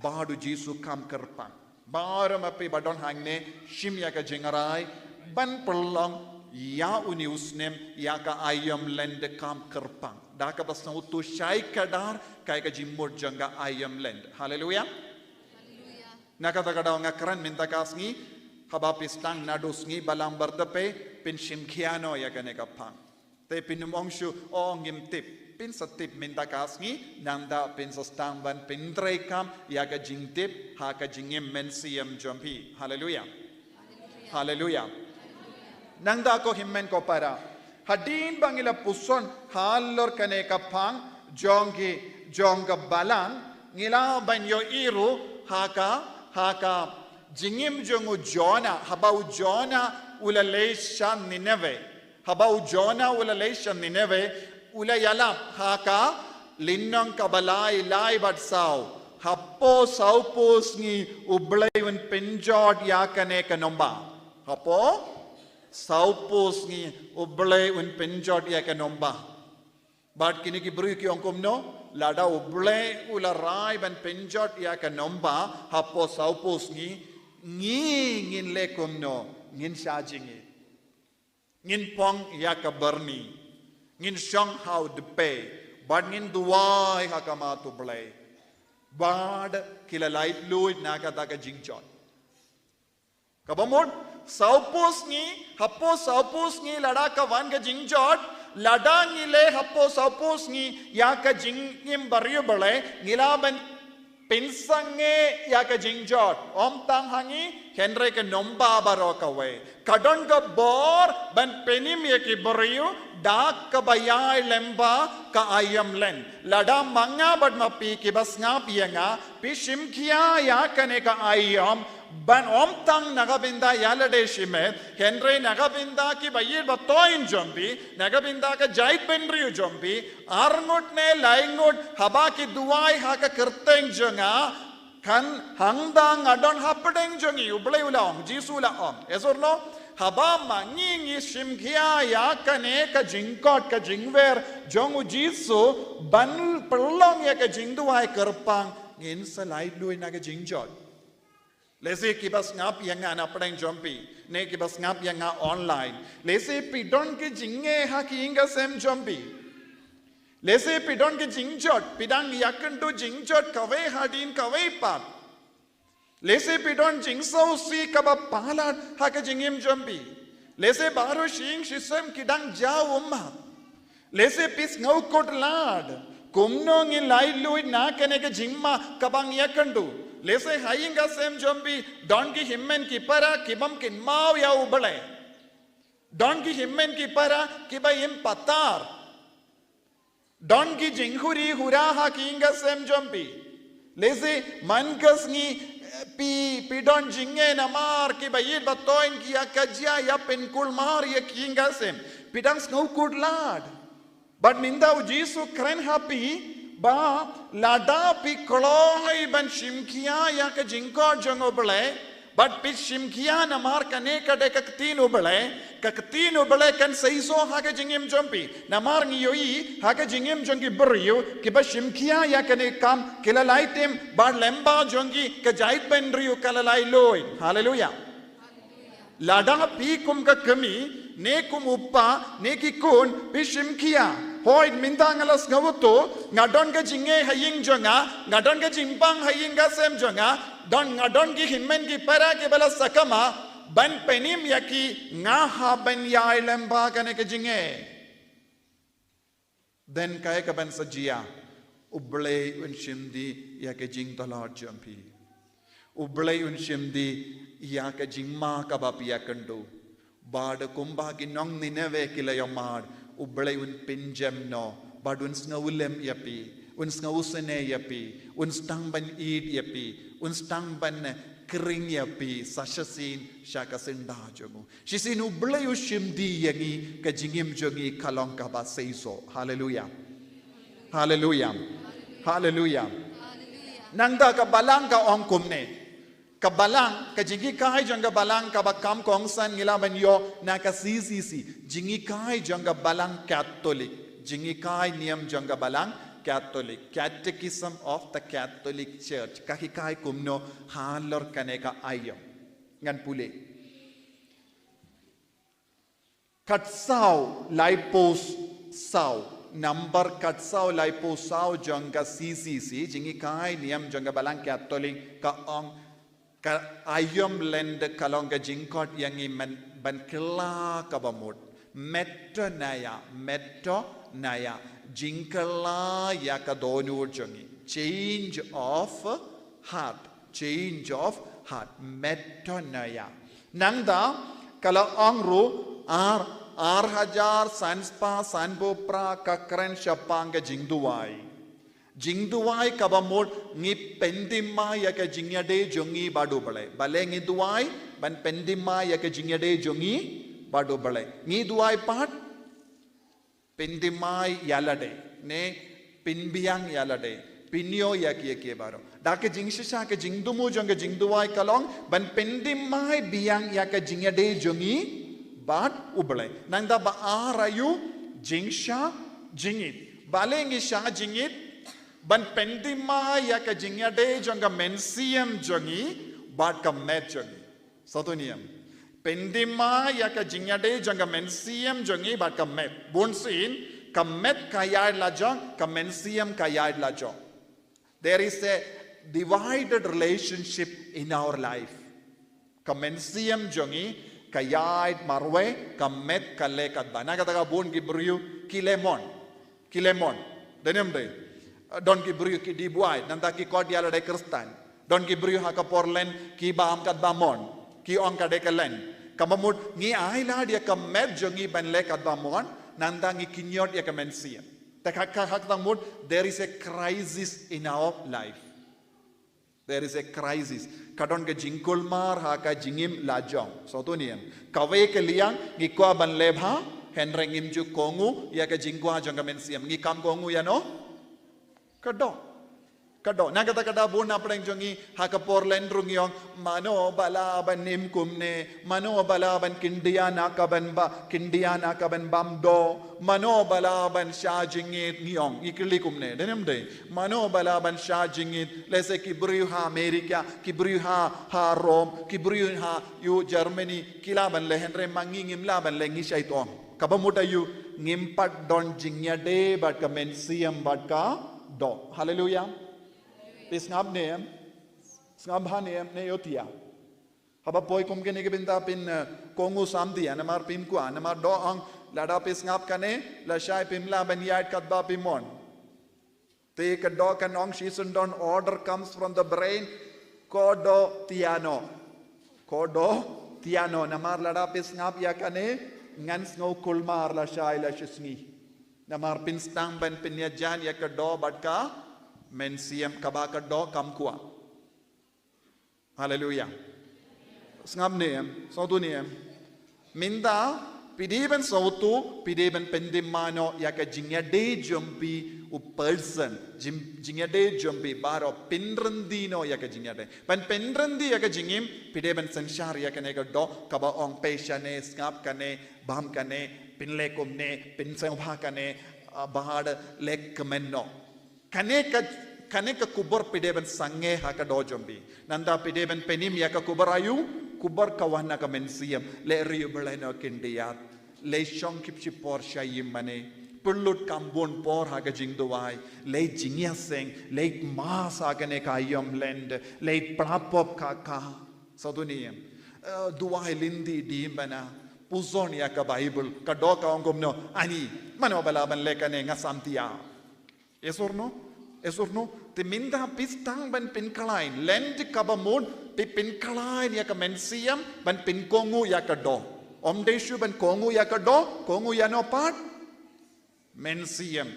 bad u Jisu kham kyrpang. Baroh ma phi ba don hangne, shim ïa ka jingrai ban pynlong ïa une u snem ïa ka aïom lent da ka kam kyrpang. Da kaba sngewthuh shai kdar kaei ka jingmut jong ka aïom lent. Haleluia. Na kata ka daw nga kren mynta ka sngi, haba phi sdang naduh sngi Balang Byrthdaw, phin shim khia noh ïa kane ka phang. Te phin ym ong shuh, o ngim tip. Phin sa tip mynta ka sngi, nangta phin sa sdang ban pyntreikam ïa ka jingtip ha ka jingim mynsiem jong phi. Haleluia. Haleluia. Nangta ko hynmen ko para, hadien ba ngi la puson halor kane ka phang jong ki, jong ka Balang, ngi lah ban ïohi ruh ha ka, ha ka jingim jong u Jonah, haba u Jonah u la leit sha Nineveh. Haba u Jonah u la leit sha Nineveh, u la ïalap ha ka lynnong kaba lai, lai bad saw. Hapoh sawphew sngi U Blei un pynjot ïa kane ka nongbah. Hapoh sawphew sngi U Blei un pynjot ïa ka nongbah. Bad kine ki briew ki ong kumno, lada U Blei u la rai ban pynjot ïa ka nongbah hapoh sawphew sngi, ngi ngin leh kumno, ngin shah jingit. Ngin phong ïa ka byrni, ngin shong ha u dpei, bad ngin duwai ha khmat U Blei. Bad ki la laitluid na kata ka jingjot. Kaba mut, sawphew sngi, hapoh sawphew sngi lada ka wan ka jingjot, lada ngi leh hapoh sawphew sngi ïa ka jingim briew Blei, ngi lah ban pynsangeh ïa ka jingjot. Ym tang ha ngi, hynrei ka nongbah baroh kawei ka don ka bor ban pynim ïa ki briew da kaba ïailem bad ka aïom lent. Lada ma nga bad ma phi kiba sngap ïa nga, phi shim khia ïa kane ka aïom, ban ym tang na ka bynta ïa lade shimet, hynrei na ka bynta kiba ïeit ba thoiñ jong phi, na ka bynta ka jaitbynriew jong phi, arngut ne laingut, haba ki duwai ha ka kyrteng jong nga, kan hangta nga don hapdeng jong ngi, U Blei u la ong, Jisu u la ong. Yes or no? Haba ma ngi ngi shim khia ïa kane ka jingkhot ka jingwer jong u Jisu ban pynlong ïa ka jingduwai kyrpang, ngin sa laitluid na ka jingjot. Lehse kiba sngap ïa nga na pdeng jong phi, ne kiba sngap ïa nga online, lehse phi don ki jingeh ha ki ïing ki sem jong phi. Lehse phi don ki jingjot, phi dang ïakynduh jingjot kawei hadien kawei pat. Lehse phi don jingsngewsih kaba palat ha ka jingim jong phi. Lehse baroh shi ïing shi sem ki dang jaw ummat. Lehse phi sngewkhuslai, kumno ngin laitluid na kane ka jingma kaba nga ïakynduh. Lehse ha ïing ha sem jong phi don ki hynmen ki para ki bym kynmaw ïa U Blei. Don ki hynmen ki para kiba im patar. Don ki jinghuri hura ha ki ïing ha sem jong phi. Lehse man ka sngi, eh, phi, phi don jingeh namar kiba ïeit ba thoiñ ki ïa ka jia ïa pynkulmar ïa ki ïing ha sem. Phi dang sngewkhuslai. Bad mynta u Jisu u kren ha phi ba lada phi kloi ban shim khia ïa ka jingkhot jong U Blei, bad phi shim khia namar kane ka dei ka ktien U Blei, ka ktien U Blei kan seisoh ha ka jingim jong phi. Namar ngi ïohi ha ka jingim jong ki briew kiba shim khia ïa kane ka kam, ki la lait im, bad lyngba jong ki ka jaitbynriew ka la laitluid. Haleluia. Lada phi kum ka kmie, ne kum u kpa, ne ki khun, phi shim khia. Hooid, mynta nga la sngewthuh, nga don ka jingeh ha ïing jong nga, nga don ka jingpang ha ïing ha sem jong nga, don, nga don ki hynmen ki para kiba la sakma ban pynim ïa ki, nga hap ban ïailem bad kane ka jingeh. Then kaei kaban sa jia? U Blei un shim dih ïa ka jingtlot jong phi. U Blei un shim dih ïa ka jingma kaba phi ïakynduh. Bad kumba ki nong Nineveh ki la ïohmad, U Blei un pynjem noh, bad un sngewlem ïa phi, un sngewsynei ïa phi, un sdang ban ïeit ïa phi, un sdang ban khring ïa phi, sa shisien sha ka syndah jong u. Shisien U Blei u shim dih ïa ngi, ka jingim jong ngi ka long kaba seisoh. Haleluia. Haleluia. Haleluia. Nangta ka Balang ka ong kumne. Ka Balang, ka jinghikai jong ka Balang kaba kham kongsan ngi lah ban ïoh na ka C C C. Jinghikai jong ka Balang Katholik. Jinghikai niam jong ka Balang Catholic, Catechism of the Catholic Church, ka hikai kumno halor kane ka aïom. Ngan pule. Khatsaw laiphew saw, number khatsaw laiphew saw jong ka C C C, jinghikai niam jong ka Balang Catholic, ka ong, ka aïom lyndet ka long ka jingkhot ïa ngi ban kylla kaba mut. Metanoia, metanoia, jingkylla ïa ka dohnud jong ngi. Change of heart, change of heart, metanoia. Nangta ka la ong ruh, ar, ar hajar san spah sanphew phra ka kren shaphang ka jingduwai. Jingduwai kaba mut, ngi pynthame ïa ka jingïadei jong ngi bad U Blei. Balei ngi duwai? Ban pynthame ïa ka jingïadei jong ngi bad U Blei. Ngi duwai pat, pynthame ïa lade, ne pynbiang ïa lade, pynïoh ïa kiei kiei baroh. Da ka jingshisha ka jingthmu jong ka jingduwai ka long ban pynthame biang ïa ka jingïadei jong ngi bad U Blei. Nangta ba ar aïu, jingshah jingit. Balei ngi shah jingit? Ban pynthame ïa ka jingïadei jong ka mynsiem jong ngi bad ka met jong ngi. Sawdong niam. Pynthame ïa ka jingïadei jong ka mynsiem jong ngi bad ka met. Bunsien, ka met ka ïaid la jong, ka mynsiem ka ïaid la jong. There is a divided relationship in our life. Ka mynsiem jong ngi ka ïaid marwei, ka met ka leh katba. Na kata ka bun ki briew ki leh mon. Ki leh mon. Dei ne em dei? Don ki briew ki dih buaid, nangta ki khot ïa lade Khristan. Don ki briew ha ka por Lent ki bam katba mon. Ki ong ka dei ka Lent. Kaba mut ngi ailad ïa ka met jong ngi ban leh katba mon, nangta ngi kynnoh ïa ka mynsiem. Te ka, ka, ka, kata mut, there is a crisis in our life. There is a crisis. Ka don ka jingkulmar ha ka jingim la jong. Sawdong niam. Kawei ka liang ngi kwah ban leh bha, hynrei ngim ju kohnguh ïa ka jingkwah jong ka mynsiem. Ngi kam kohnguh ïano? Ka doh. Ka doh. Na kata ka daw bun na pdeng jong ngi ha ka por Lent ruh ngi ong, mano ba lah ban im kumne, mano ba lah ban khyndiat na ka ban ba, khyndiat na ka ban bam doh, mano ba lah ban shah jingit, ngi ong, ngi kylli kumne, dei ne em dei? Mano ba lah ban shah jingit, lehse ki briew ha America, ki briew ha, ha Rome, ki briew ha ïew Germany, ki lah ban leh, hynrei ma ngi ngim lah ban leh, ngi shait ong. Kaba mut aïu, ngim pat don jingïadei bad ka mynsiem bad ka doh. Haleluia. Phi sngap ne em? Sngap bha ne em, ne ïohi ïa. Haba poi kum kine ki bynta phin, eh, kohnguh samti ïa, namar phim kwah, namar doh ong, lada phi sngap kane, lashai phim lah ban ïaid katba phi mon. Te ka doh kan ong shisien don, order comes from the brain, kodoh ïano. Kodoh ïano, namar lada phi sngap ïa kane, ngan sngew kulmar lashai la shisngi. Namar phin sdang ban pynïajan ïa ka doh bad ka mynsiem, kaba ka doh kam kwah. Haleluia. Sngap ne em, sngewthuh ne em. Mynta, phi dei ban sngewthuh, phi dei ban pynthame noh ïa ka jingïadei jong phi u person, jing, jingïadei jong phi baroh, pynryndih noh ïa ka jingïadei. Ban pynryndih ïa ka jingim, phi dei ban synshar ïa kane ka doh, kaba ong peit shane, sngap kane, bam kane, pynleh kumne, pynsngewbha kane, ah, bad leh kmen noh. Kane ka, kane ka khubor phi dei ban sangeh ha ka doh jong phi. Nangta phi dei ban pynim ïa ka khubor aïu, khubor ka wan na ka mynsiem. Leh ri U Blei noh khyndiat. Leh shong khyndiat shipor sha ïing mane. Pynlut kam bun por ha ka jingduwai. Leh jingïaseng, leh mass ha kane ka aïom Lent. Leh pla pop ka ka. Sngewthuh ne em. Eh, duwai lynti dien bana. Pule ïa ka Bible. Ka doh ka ong kumno. Ani, mano ba lah ban leh kane, nga samti ïa. Yes or no? Yes or no? Te mynta phi sdang ban pynkhlaiñ. Lent kaba mut, phi pynkhlaiñ ïa ka mynsiem, ban pynkohnguh ïa ka doh. Ym dei shuh ban kohnguh ïa ka doh, kohnguh ïano pat? Mynsiem.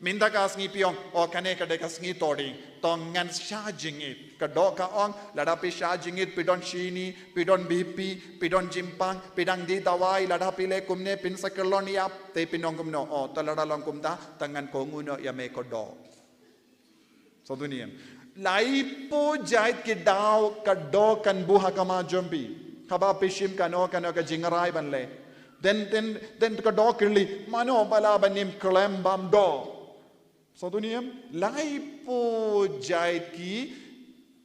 Mynta ka sngi phi ong, o kane ka dei ka sngi thohdieng, to ngan shah jingit. Ka doh ka ong, lada phi shah jingit, phi don shini, phi don B P, phi don jingpang, phi dang die dawai, lada phi leh kumne, phin sa kyllon ïap, te phin ong kumno, o, to lada long kumta, to ngan kohnguh noh ïa me ko doh. Sngewthuh ne em. Laiphew jait ki daw ka doh kan buh ha khmat jong phi. Haba phi shim kano kano ka jingrai ban leh. Then, then, then ka doh kylli, mano ba lah ban im khlem bam doh. Sawdong niam, laiphew jait ki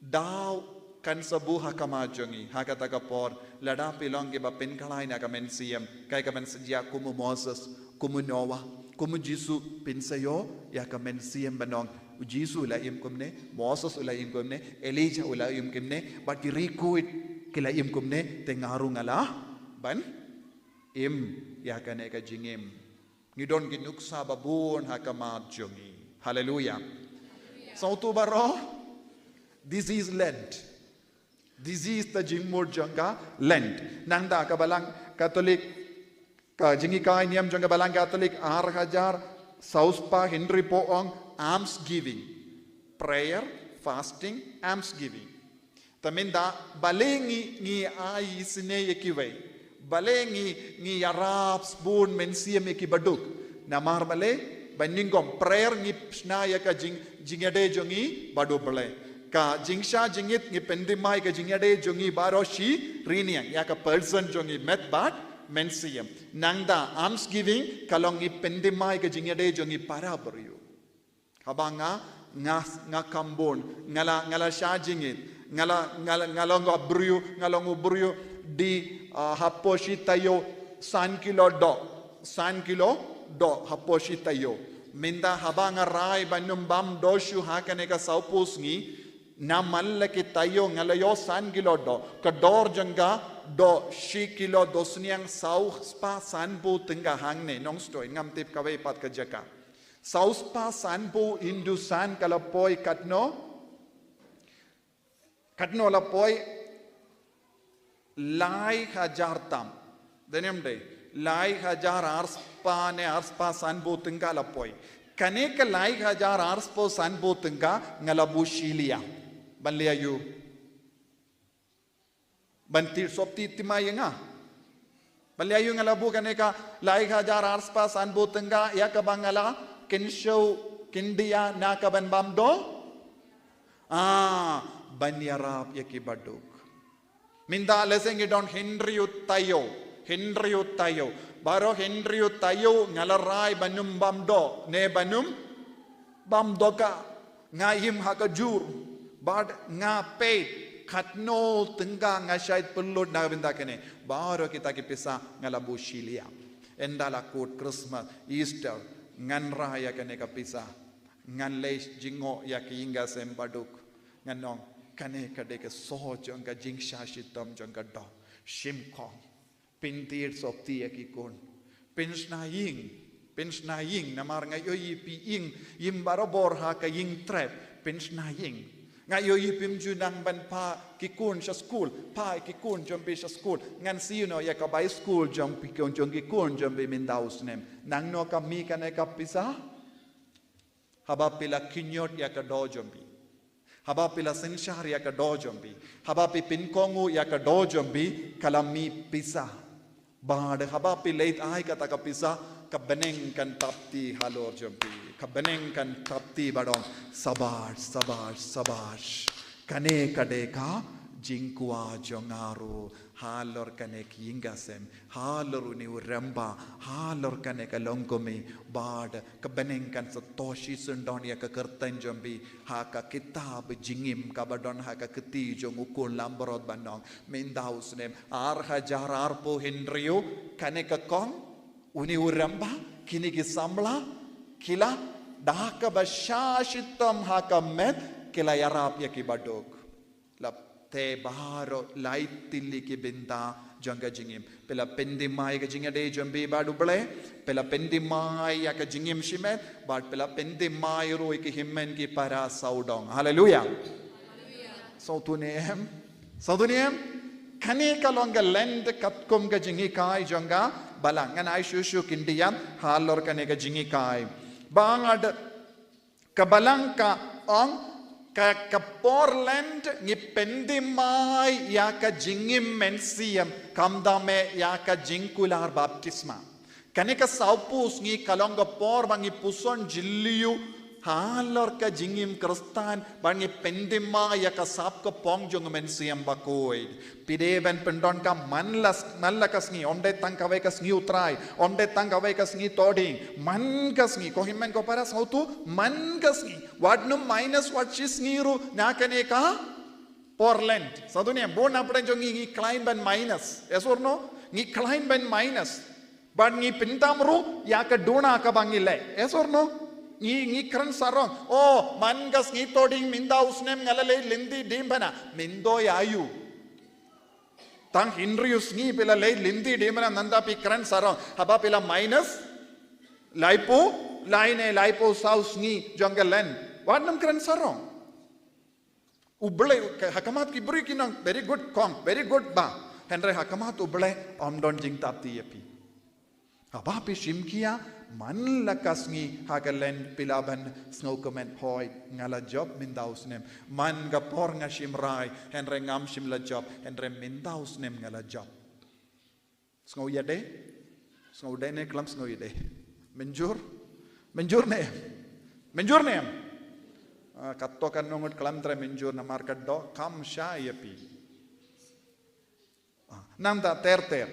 daw kan sa buh ha khmat jong ngi, ha kata ka por, lada phi long kiba pynkhlaiñ na ka mynsiem, kaei kaban sa jia kum u Moses, kum u Noah, kum u Jisu, phin sa ïoh ïa ka mynsiem ban ong, u Jisu u la im kumne, Moses u la im kumne, Elijah u la im kumne, bad ki riewkhuid ki la im kumne, te nga ruh nga lah ban im ïa kane ka jingim. Ngi don ki nuksa ba bun ha khmat jong ngi. Haleluia. Sawdong baroh, this is Lent. This is the jingmut jong ka Lent. Nangta ka Balang Katholik, ka jinghikai niam jong ka Balang Katholik ar hajar saw spah hynriewphew ong almsgiving. Prayer, fasting, almsgiving. Te mynta balei ngi, ngi ai isynei ïa kiwei? Balei ngi, ngi ïarap sbun mynsiem ïa kiba duk? Namar balei? Ba nyngkong, prayer ngi shna ïa ka jing, jingïadei jong ngi bad u Blei. Ka jingshah jingit ngi pynthymmai ka jingïadei jong ngi baroh shi rynïeng ïa ka person jong ngi, met bad mynsiem. Nangta almsgiving ka long ngi pynthymmai ka jingïadei jong ngi para briew. Haba nga, nga, nga kham bun, nga la, nga la shah jingit, nga la, nga la, nga long u briew, nga long u briew, dei, ah, hapoh shi taïew san kilo doh, san kilo doh hapoh shi taïew. Mynta haba nga rai ban ym bam doh shuh ha kane ka sawphew sngi, namar la ki taïew nga la ïoh san kilo doh, ka dor jong ka doh shi kilo, doh sniang saw spah sanphew tyngka hangne, Nongstoiñ, ngam tip kawei pat ka jaka. Saw spah sanphew into san ka la poi katno? Katno la poi? Lai hajar tam. Dei ne ym dei? Lai hajar ar spah ne ar spah sanphew tyngka la poi. Kane ka lai hajar ar spah sanphew tyngka nga la buh shi liang. Ban leh aïu? Ban thied sopti thymmai ïa nga. Ban leh aïu nga la buh kane ka lai hajar ar spah sanphew tyngka ïa kaba nga la kynshew kyndiah na ka ban bam doh? Ah, ban ïarap ïa kiba duk. Mynta lehse ngi don hynriew taïew, hynriew taïew. Baroh hynriew taïew nga la rai ban ym bam doh ne ban ym bam dohkha, nga im ha ka jur, bad nga peit katno tyngka nga shait pynlut na ka bynta kane. Baroh kita ki pisa nga la buh shi liang. Ynda la kut Christmas, Easter, ngan rai ïa kane ka pisa, ngan leit jngoh ïa ki ïing ki sem ba duk, ngan ong, kane ka dei ka soh jong ka jingshah shitom jong ka doh. Shim khong. Pynthied sopti ïa ki khun. Pynshna ïing. Pynshna ïing, namar nga ïohi phi ïing, im barabor ha ka ïing trep. Pynshna ïing. Nga ïohi phim ju nang ban phah ki khun sha skul, phah ki khun jong phi sha skul. Ngan siew noh ïa ka bai skul jong phi, jong ki khun jong phi mynta u snem. Nangno ka mih kane ka pisa? Haba phi la kynnoh ïa ka doh jong phi. Haba phi la synshar ïa ka doh jong phi. Haba phi pynkohnguh ïa ka doh jong phi, ka la mih pisa. Bad haba phi leit ai kata ka pisa, ka bneng kan thapti halor jong phi. Ka bneng kan thapti bad ong, sabash, sabash, sabash. Kane ka dei ka jingkwah jong nga ruh. Halor kane ka ïing ka sem, halor une u rangbah, halor kane ka longkmie, bad ka bneng kan sa tohshisyndon ïa ka kyrteng jong phi ha ka kitab jingim kaba don ha ka kti jong u khun langbrot ban ong, mynta u snem ar hajar arphew hynriew, kane ka kong, une u rangbah, kine ki samla, ki la, da kaba shah shitom ha ka met, ki la ïarap ïa kiba duk. La te baroh lai tylli ki bynta jong ka jingim. Phi la pynthymmai ka jingïadei jong phi bad u Blei. Phi la pynthymmai ïa ka jingim shimet. Bad phi la pynthymmai ruh ïa ki hynmen ki para sawdong. Haleluia. Sawdong ne em. Sawdong ne em. Kane ka long ka Lent katkum ka jinghikai jong ka Balang. Ngan ai shuh shuh khyndiat halor kane ka jinghikai. Ba nga da Ka Balang ka ong, ka, ka por Lent ngi pynthymmai ïa ka jingim mynsiem, khamtam eh ïa ka jingkular baptisma. Kane ka sawphew sngi ka long ka por ba ngi puson jylliew halor ka jingim Khristan, ba ngi pyndima ïa ka sap ka pong jong u Mynsiem Bakhuid. Phi dei ban pyndonkam man la, man la ka sngi, ym dei tang kawei ka sngi U Trai, ym dei tang kawei ka sngi Thohdieng, man ka sngi, ko hynmen ko para sngewthuh, man ka sngi. Wat nym minus wat shi sngi ruh na kane ka por Lent. Sngewthuh ne em, bun na pdeng jong ngi ngi khlaiñ ban minus. Yes or no? Ngi khlaiñ ban minus. Bad ngi pyndam ruh ïa ka duna kaba ngi leh. Yes or no? Ngi, ngi kren sarong. Oh, man ka sngi Thohdieng mynta u snem nga la leit lynti diengphna. Mynta ïa aïu? Tang hynriew sngi phi la leit lynti diengphna, nangta phi kren sarong. Haba phi la minus laiphew lai ne laiphew saw sngi jong ka Lent. Wat nym kren sarong. U Blei, ka, ha khmat ki briew kin ong, very good kong, very good bah. Hynrei ha khmat U Blei ym don jingthap ti ïa phi. Haba phi shim khia, man la ka sngi ha ka Lent phi lah ban sngewkmen, hooid, nga la jop mynta u snem. Man ka por nga shim rai, hynrei ngam shym la jop, hynrei mynta u snem nga la jop. Sngew ïadei? Sngew dei ne khlem sngew ïadei? Mynjur? Mynjur ne em? Mynjur ne em? Ah, katto katne ngut khlem trei mynjur namar ka dohkam shisha ïa phi. Ah, nangta ter ter.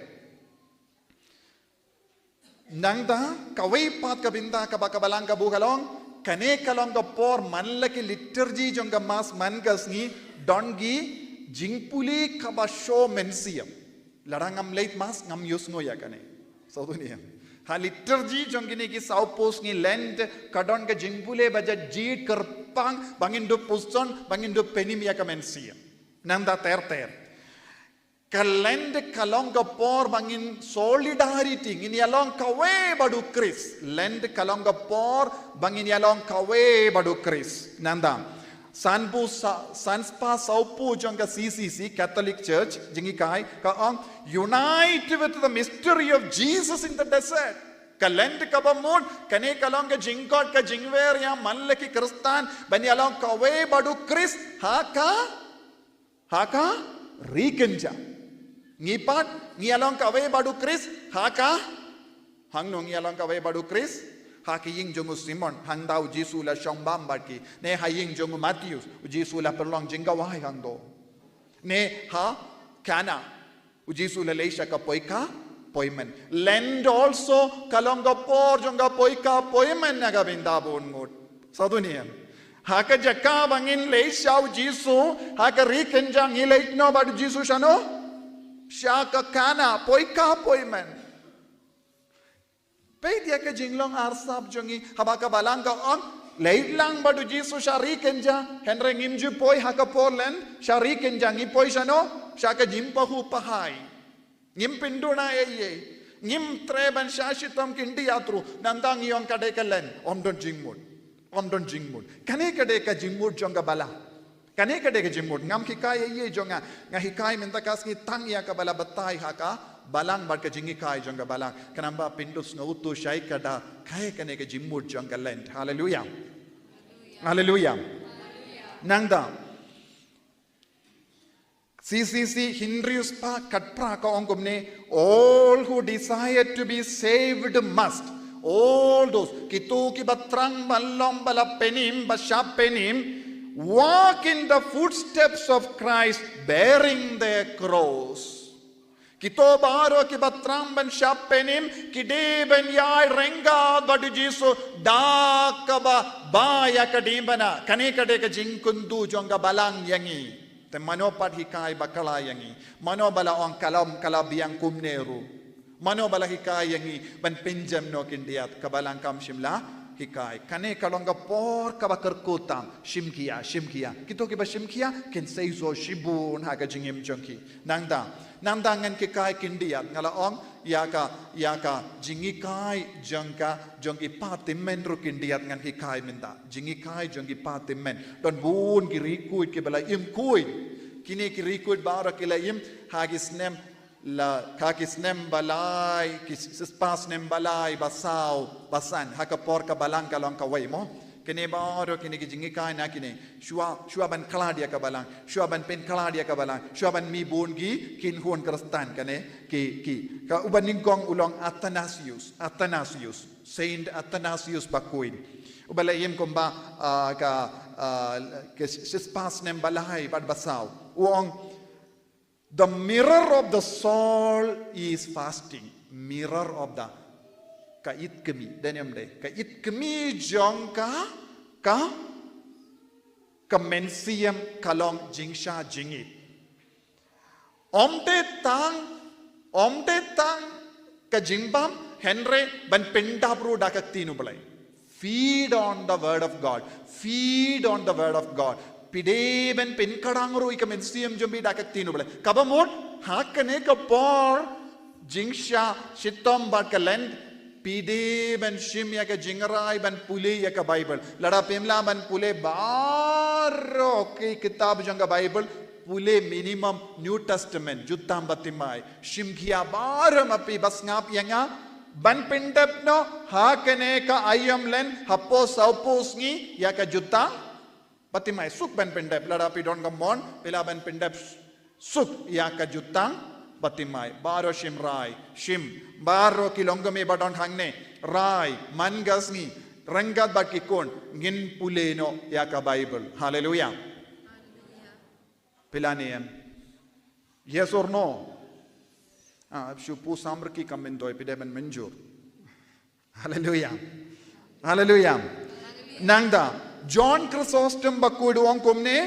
Nangta kawei pat ka bynta kaba ka Balang ka buh ka long, kane ka long ka por man la ki liturgy jong ka Mass man ka sngi, don ki jingpule kaba shu mynsiem. Lada ngam leit Mass ngam ïohsngew ïa kane. Sngewthuh ne em? Ha liturgy jong kine ki sawphew sngi Lent ka don ka jingpule ba jait jied kyrpang ba ngin dup puson, ba ngin dup pynim ïa ka mynsiem. Nangta ter ter. Ka Lent ka long ka por ba ngin solidarity, ngin ïalong kawei bad u Khrist. Lent ka long ka por ba ngin ïalong kawei bad u Khrist. Nangta, sanphew sa-, sanspah sawphew jong ka C C C, Catholic Church, jinghikai, ka ong, "Unite with the mystery of Jesus in the desert." Ka Lent kaba mut, kane ka long ka jingkhot ka jingwer ïa man la ki Khristan, ban ïalong kawei bad u Khrist, ha ka Ha ka ri kynja. Ngi pat, ngi ïalong kawei bad u Khrist, ha ka, hangno ngi ïalong kawei bad u Khrist, ha ka ïing jong u Simon, hangta u Jisu la shong bam bad ki, ne ha ïing jong u Matheus, u Jisu la pynlong jingkawai hangto. Ne ha Kana, u Jisu la leit sha ka poika, poimen. Lent also, ka long ka por jong ka poika, poimen na ka bynta bun ngut. Sngewthuh ne em? Ha ka jaka ba ngin leit sha u Jisu, ha ka ri kynja ngi leit noh bad u Jisu shano? Sha ka Kana, poika, poimen. Peit ïa ka jinglong arsap jong ngi, haba ka Balang ka ong, leit lang bad u Jisu sha ri kynja, hynrei ngim ju poi ha ka por Lent, sha ri kynja ngi poi shano? Sha ka jingpynpaw pynpahai. Ngim pynduna ei ei. Ngim treh ban shah shitom khyndiat ruh. Nangta ngi ong ka dei ka Lent. Ym don jingmut. Ym don jingmut. Kane ka dei ka jingmut jong ka Balang. Kane ka dei ka jingmut. Ngam hikai ei ei jong nga. Nga hikai mynta ka sngi tang ïa kaba la batai ha ka Balang bad ka jinghikai jong ka Balang. Khnang ba phin dup sngewthuh shai ka da. Kaei kane ka jingmut jong ka Lent. Haleluia. Haleluia. Nangta. C C C hynriew spah khatphra ka ong kumne, "All who desire to be saved must." All those, kito kiba thrang ban long ba la pynim, ba shah pynim, walk in the footsteps of Christ, bearing their cross. Kito baroh kiba thrang ban shah pynim, ki dei ban ïai ryngkat bad u Jisu, da kaba ba ïa ka diengphna, kane ka dei ka jingkyntu jong ka Balang ïa ngi. Te mano pat hikai bakla ïa ngi? Mano ba la ong ka long, ka la biang kumne ruh? Mano ba la hikai ïa ngi ban pynjem noh khyndiat? Ka Balang kam shym la hikai. Kane ka long ka por kaba kyrkhu tam, shim khia, shim khia. Kito kiba shim khia kin seisoh shibun ha ka jingim jong ki. Nangta, nangta ngan hikai khyndiat, nga la ong ïa ka, ïa ka jinghikai jong ka, jong ki patymmen ruh khyndiat ngan hikai mynta. Jinghikai jong ki patymmen. Don bun ki riewkhuid kiba la im khuid. Kine ki riewkhuid baroh ki la im ha ki snem la, ha ki snem ba lai, ki s-, spah snem ba lai, ba saw, ba san, ha ka por ka Balang ka long kawei mo. Kine baroh kine ki jinghikai na kine. Shuwa, shuwa ban khlad ïa ka balang. Shuwa ban pynkhlad ïa ka balang. Shuwa ban mih bun ki khun Khristan kane ki, ki. Ka uba nyngkong u long Athanasius. Athanasius. Saint Athanasius Bakhuid. Uba la im kumba, ah, ka, ah, ka shispah snem ba lai bad ba saw. U ong, "The mirror of the soul is fasting." Mirror of the, ka it kmie, dei ne em dei. Ka it kmie jong ka, ka, ka mynsiem ka long jingsha jingit. Ym dei tang, ym dei tang ka jingbam, hynrei ban pyndap ruh da ka ktien U Blei. Feed on the word of God. Feed on the word of God. Phi dei ban pynkhrang ruh ïa ka mynsiem jong phi da ka ktien U Blei. Kaba mut, ha kane ka por jingsha shitom bad ka Lent, phi dei ban shim ïa ka jingrai ban pule ïa ka Bible. Lada phim lah ban pule baroh ki kitab jong ka Bible, pule minimum New Testament, Jutang Bathymmai. Shim khia baroh ma phi ba sngap ïa nga, ban pyndep noh ha kane ka aïom Lent, hapoh saw phew sngi ïa ka Jutang Bathymmai. Suk ban pyndep, lada phi don ka mon, phi lah ban pyndep suk ïa ka Jutang Bathymmai. Baroh shim rai, shim. Baroh ki longkmie ba don hangne, rai man ka sngi, ryngkat bad ki khun, ngin pule noh ïa ka Bible. Haleluia. Phi lah ne em? Yes or no? Ah, shu pu samrkhie ka myntoi, phi dei ban mynjur. Haleluia. Haleluia. Nangta, John Chrysostom Bakhuid u ong kumne,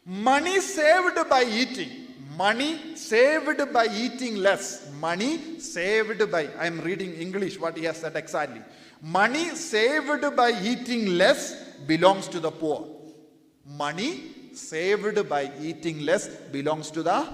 "Money saved by eating, money saved by eating less, money saved by," I am reading English, what he has said exactly. "Money saved by eating less belongs to the poor." Money saved by eating less belongs to the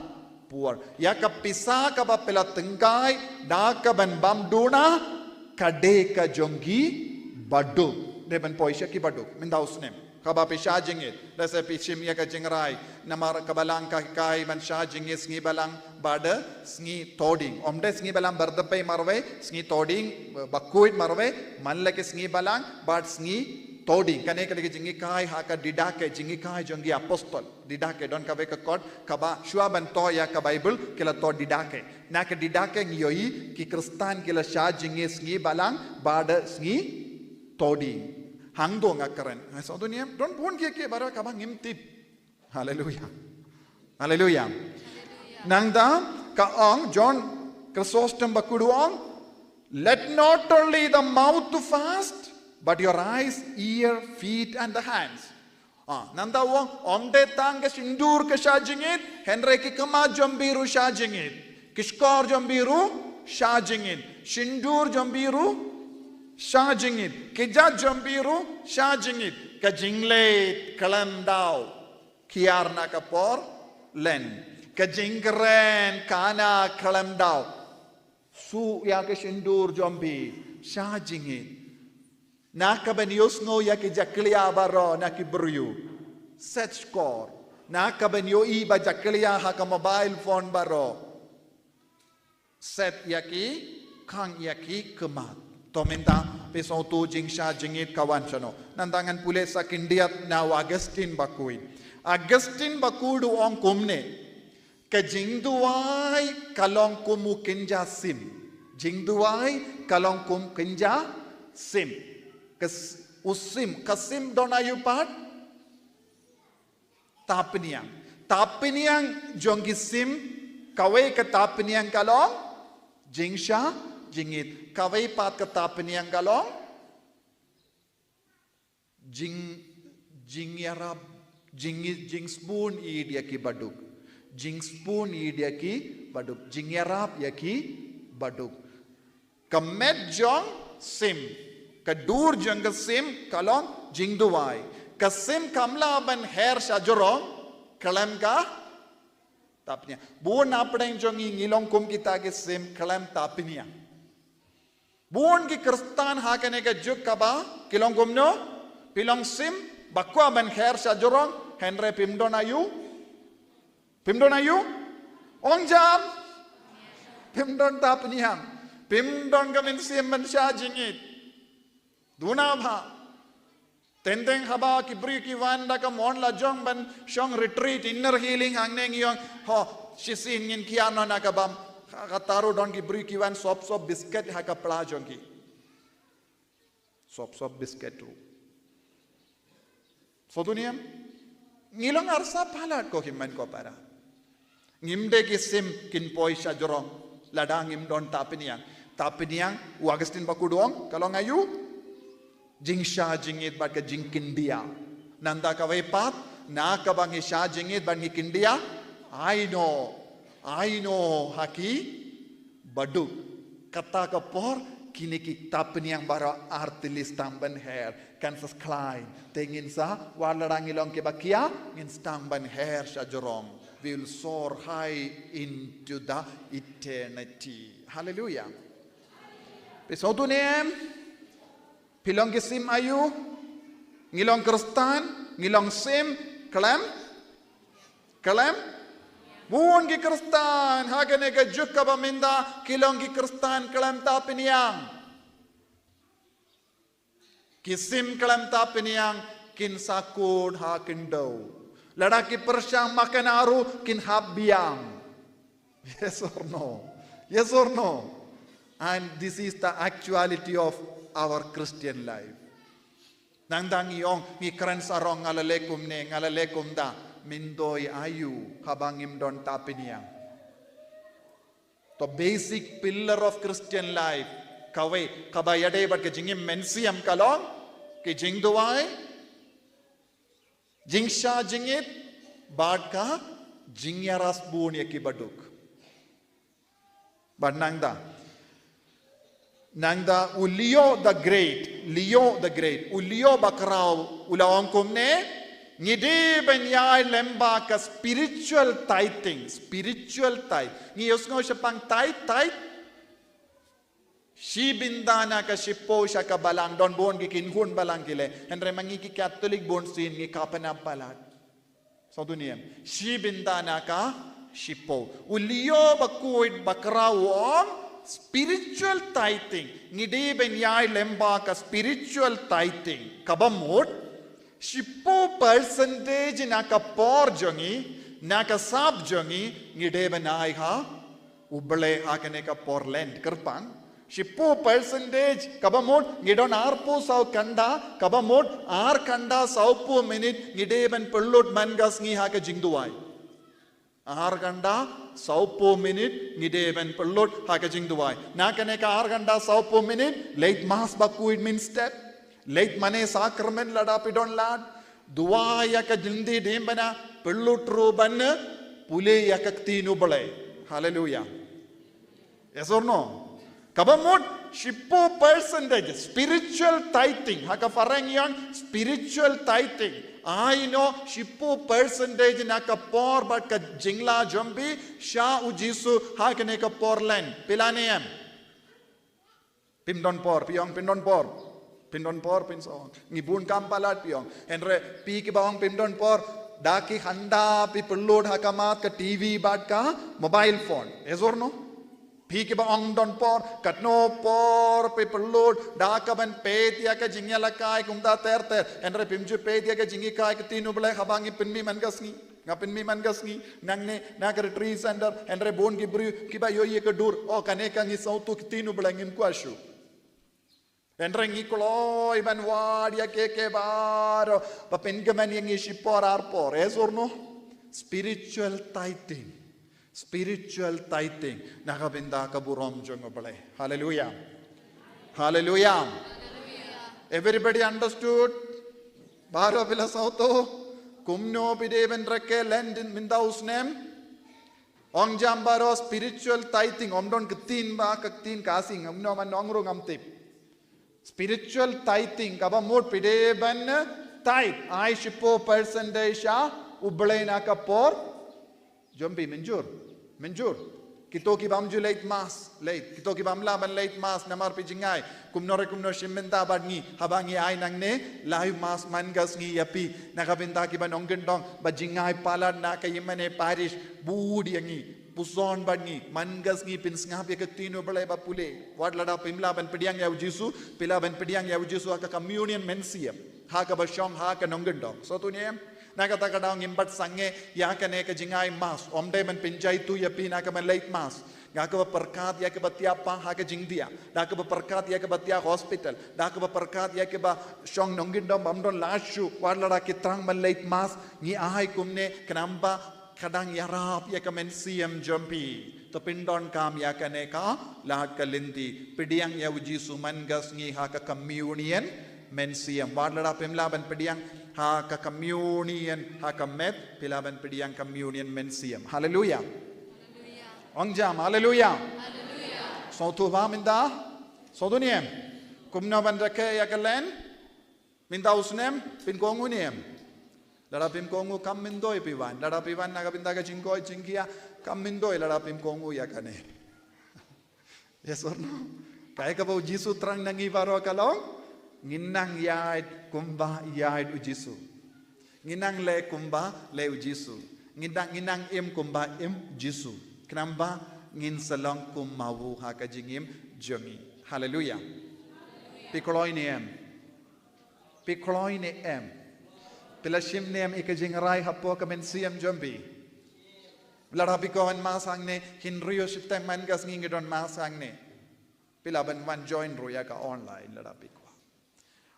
poor. Ïa ka pisa kaba phi la tyngkai da kaban bam duna, ka dei ka jong ki baduk. Dei ban poi sha ki baduk. Mynta u snem, kaba phi shah jingit, lehse phi shim ïa ka jingrai, namar ka Balang ka hikai ban shah jingit sngi Balang bad sngi Thohdieng. Ym dei sngi Balang Bardarpei marwei, sngi Thohdieng, eh, Bakhuid marwei, man la ki sngi Balang bad sngi Thohdieng. Kane ka dei ka jinghikai ha ka Didache, jinghikai jong ki apostol. Didache, don kawei ka kot kaba shuwa ban thoh ïa ka Bible ki la thoh Didache. Na ka Didache ngi ïohi ki Khristan ki la shah jingit sngi Balang bad sngi Thohdieng. Hangto nga kren, nga sngewthuh ne em, don bun kiei kiei baroh kaba ngim tip. Haleluia. Haleluia. Nangta ka ong John Chrysostom Bakhuid u ong, "Let not only the mouth fast, but your eyes, ear, feet and the hands." Ah, nangta u ong, ym dei tang ka shyndur ka shah jingit, hynrei ki khmat jong phi ruh shah jingit. Ki shkor jong phi ruh shah jingit. Shyndur jong phi ruh shah jingit. Ki jait jong phi ruh shah jingit. Ka jingleit khlem daw, khia na ka por Lent. Ka jingkren khana khlem daw. Suh ïa ka shyndur jong phi, shah jingit. Na kaban ïohsngew ïa ki jakhlia baroh na ki briew, set shkor. Na kaban ïohi ba jakhlia ha ka mobile phone baroh, set ïa ki khang, ïa ki khmat. To mynta phi sngewthuh jingshah jingit ka wan shano. Nangta ngan pule sa khyndiat na u Augustine Bakhuid. Augustine Bakhuid u ong kumne, ka jingduwai ka long kum u kynja sim. Jingduwai ka long kum kynja sim. Ka s-, u sim, ka sim don aïu pat? Tapniang. Tapniang jong ki sim, kawei ka tapniang ka long jingshah jingit. Kawei pat ka tapniang ka long jing, jingïarap, jing, jingsbun ïa ki baduk. Jingsbun ïa ki baduk. Jingïarap ïa ki baduk. Ka met jong sim, ka dur jong ka sim ka long jingduwai. Ka sim kam lah ban her sha jrong khlem ka tapniang. Bun na pdeng jong ngi ngi long kum kita ki sim khlem tapniang. Bun ki Khristan ha kane ka juk kaba ki long kumno? Phi long sim, ba kwah ban her sha jrong, hynrei phim don aïu? Phim don aïu? Ong jam. Phim don tapniang. Phim don ka mynsiem ban shah jingit. Duna bha. Teng teng haba ki briew ki wan da ka mon la jong ban shong retreat inner healing hangne ngi ong, ho, shisien ngin kiar noh na ka bam. Ka, kata ruh don ki briew ki wan sop sop biscuit ha ka pla jong ki. Sop sop biscuit ruh. Sngewthuh ne em? Ngi long arsa palat ko hynmen ko para. Ngim dei ki sim kin poi shajrong lada ngim don tapyniang. Tapyniang, u Augustine Bakudu u ong, ka long aïu? Jingshah jingit bad ka jingkyndiah. Nangta kawei pat, na kaba ngi shah jingit bad ngi kyndiah, aino, aino ha ki baduk. Kata ka por, kine ki tapyniang baroh ar tylli sdang ban her. Kan sa skhlain. Te ngin sa, wat la ngi long kiba kia, ngin sdang ban her shajrong. We'll soar high into the eternity. Hallelujah. Phi sngewthuh ne em? Phi long ki sim aïu? Ngi long Khristan, ngi long sim, khlem? Khlem? Bun ki Khristan, ha kane ka juk kaba mynta, ki long ki Khristan khlem tapyniang. Ki sim khlem tapyniang, kin sa kut ha khyndew. Lada ki pyrshang makan ruh, kin hap biang. Yes or no? Yes or no? And this is the actuality of our Christian life. Nangta ngi ong, ngi kren sarong nga la leh kumne, nga la leh kumta, myntoi aïu, haba ngim don tapyniang. The basic pillar of Christian life. Kawei, kaba ïadei bad ka jingim mynsiem ka long, ki jingduwai, jingshah jingit, bad ka jingïarap bun ïa ki baduk. Bad nangta. Nangta u Leo the Great, Leo the Great, u Leo Bakhraw, u la ong kumne, ngi dei ban ïai lem bad ka spiritual tithing, spiritual tithe. Ngi ïohsngew shaphang tithe, tithe. Shi bynta na ka shiphew sha ka balang, don bun ki khun balang ki leh. Hynrei ma ngi ki Catholic bun sien ngi kha pynap palat. Sngewthuh ne em? Shi bynta na ka shiphew. U Leo Bakhuid Bakhraw u ong, spiritual tithing. Ngi dei ban ïai lem bad ka spiritual tithing. Kaba mut, shiphew percentage na ka por jong ngi, na ka sap jong ngi, ngi dei ban ai ha U Blei ha kane ka por Lent kyrpang. Shiphew percentage, kaba mut, ngi don arphew saw kynda, kaba mut, ar kynda sawphew minit, ngi dei ban pynlut man ka sngi ha ka jingduwai. Ar kynda sawphew minit, ngi dei ban pynlut ha ka jingduwai. Na kane ka ar kynda sawphew minit, leit Mass bakhuid mynstep. Leit mane sakramen lada phi don lad. Duwai ïa ka jingdie dieng bana, pynlut ruh ban pule ïa ka ktien U Blei. Haleluia. Yes or no? Kaba mut, shiphew percentage, spiritual tithing. Ha ka phareng ïa ong, spiritual tithing. Ai no, shiphew percentage na ka por bad ka jingla jong phi, sha U Jisu, ha kane ka por Lent. Phi la ne em? Phim don por, phi ong phim don por. Phim don por, phim sa ong. Ngi bun kam palat phi ong. Hynrei, phi kiba ong phim don por, da ki khynda phi pynlut ha khmat ka T V bad ka mobile phone. Yes or no? Phi kiba ong don por, katno por phi pynlut, da kaban peit ïa ka jingïalehkai kumta ter ter. Hynrei phim ju peit ïa ka jinghikai ka ktien U Blei haba ngi pynmih man ka sngi. Nga pynmih man ka sngi, nangne, na ka retreat center, hynrei bun ki briew, kiba ïohi ïa ka dur, oh, kane ka ngi sngewthuh ka ktien U Blei ngim kwah shuh. Hynrei ngi kloi ban wad ïa kiei kiei baroh, ba pynkmen ïa ngi shipor arpor, yes or no? Spiritual tithing. Spiritual tithing. Na ka bynta ka burom jong U Blei. Hallelujah. Hallelujah. Everybody understood? Baroh phi la sngewthuh? Kumno phi dei ban rakhe Lent mynta u snem? Ong jam baroh spiritual tithing, ym don ktien ba ka ktien Khasi, ngam, no man ong ruh ngam tip. Spiritual tithing, kaba mut phi dei ban tithe, ai shiphew percentage sha U Blei na ka por jong phi, mynjur, mynjur. Kito ki bym ju leit Mass, leit. Kito ki bym lah ban leit Mass namar phi jngai. Kumno re kumno shim bynta bad ngi, haba ngi ai nangne, la ai Mass man ka sngi ïa phi. Na ka bynta kiba nongkyndong, ba jngai palat na ka ïingmane parish, bud ïa ngi. Puson bad ngi, man ka sngi pynsngap ïa ka ktien u Blei ba pule. Wat lada phim lah ban pdiang ïa u Jisu, phi lah ban pdiang ïa u Jisu ha ka communion mynsiem, ha kaba shong ha ka nongkyndong. Sngewthuh ne em? Na kata ka daw ngim pat sangeh ïa kane ka jingai Mass, ym dei ban pynjai tu ïa phi na ka ban leit Mass. Nga kaba pyrkhat ïa kaba thiah pa ha ka jingthiah, da kaba pyrkhat ïa kaba thiah hospital, da kaba pyrkhat ïa kaba shong nongkyndong bym don lad shuh, wat lada ki thrang ban leit Mass, ngi ai kumne, khnang ba ka dang ïarap ïa ka mynsiem jong phi. To pyndonkam ïa kane ka lad ka lynti, pdiang ïa u Jisu man ka sngi ha ka communion mynsiem. Wat lada phim lah ban pdiang ha ka communion ha ka met, phi lah ban pdiang communion mynsiem. Haleluya. Ong jam, haleluya. Sngewthuh ba mynta? Sngewthuh ne em? Kumno ban rakhe ïa ka Lent? Mynta u snem phin kohnguh ne em? Lada phim kohnguh kam myntoi phi wan. Lada phi wan na ka bynta ka jingkoit jingkhiah, kam myntoi lada phim kohnguh ïa kane. Yes or no? Kaei kaba u Jisu thrang na ngi baroh ka long, ngin nang ïaid kumba ïaid u Jisu. Ngin nang leh kumba leh u Jisu. Ngin nang, ngin nang im kumba im u Jisu. Khnang ba ngin sa long kum ma u ha ka jingim jong ngi. Haleluya. Phi kloi ne em? Phi kloi ne em? Phi la shim ne em ïa ka jingrai hapoh ka mynsiem jong phi? Lada phi kwah wan Mass hangne, hynriew shiteng man ka sngi ngi don Mass hangne. Phi lah ban wan join ruh ïa ka online lada phi kwah.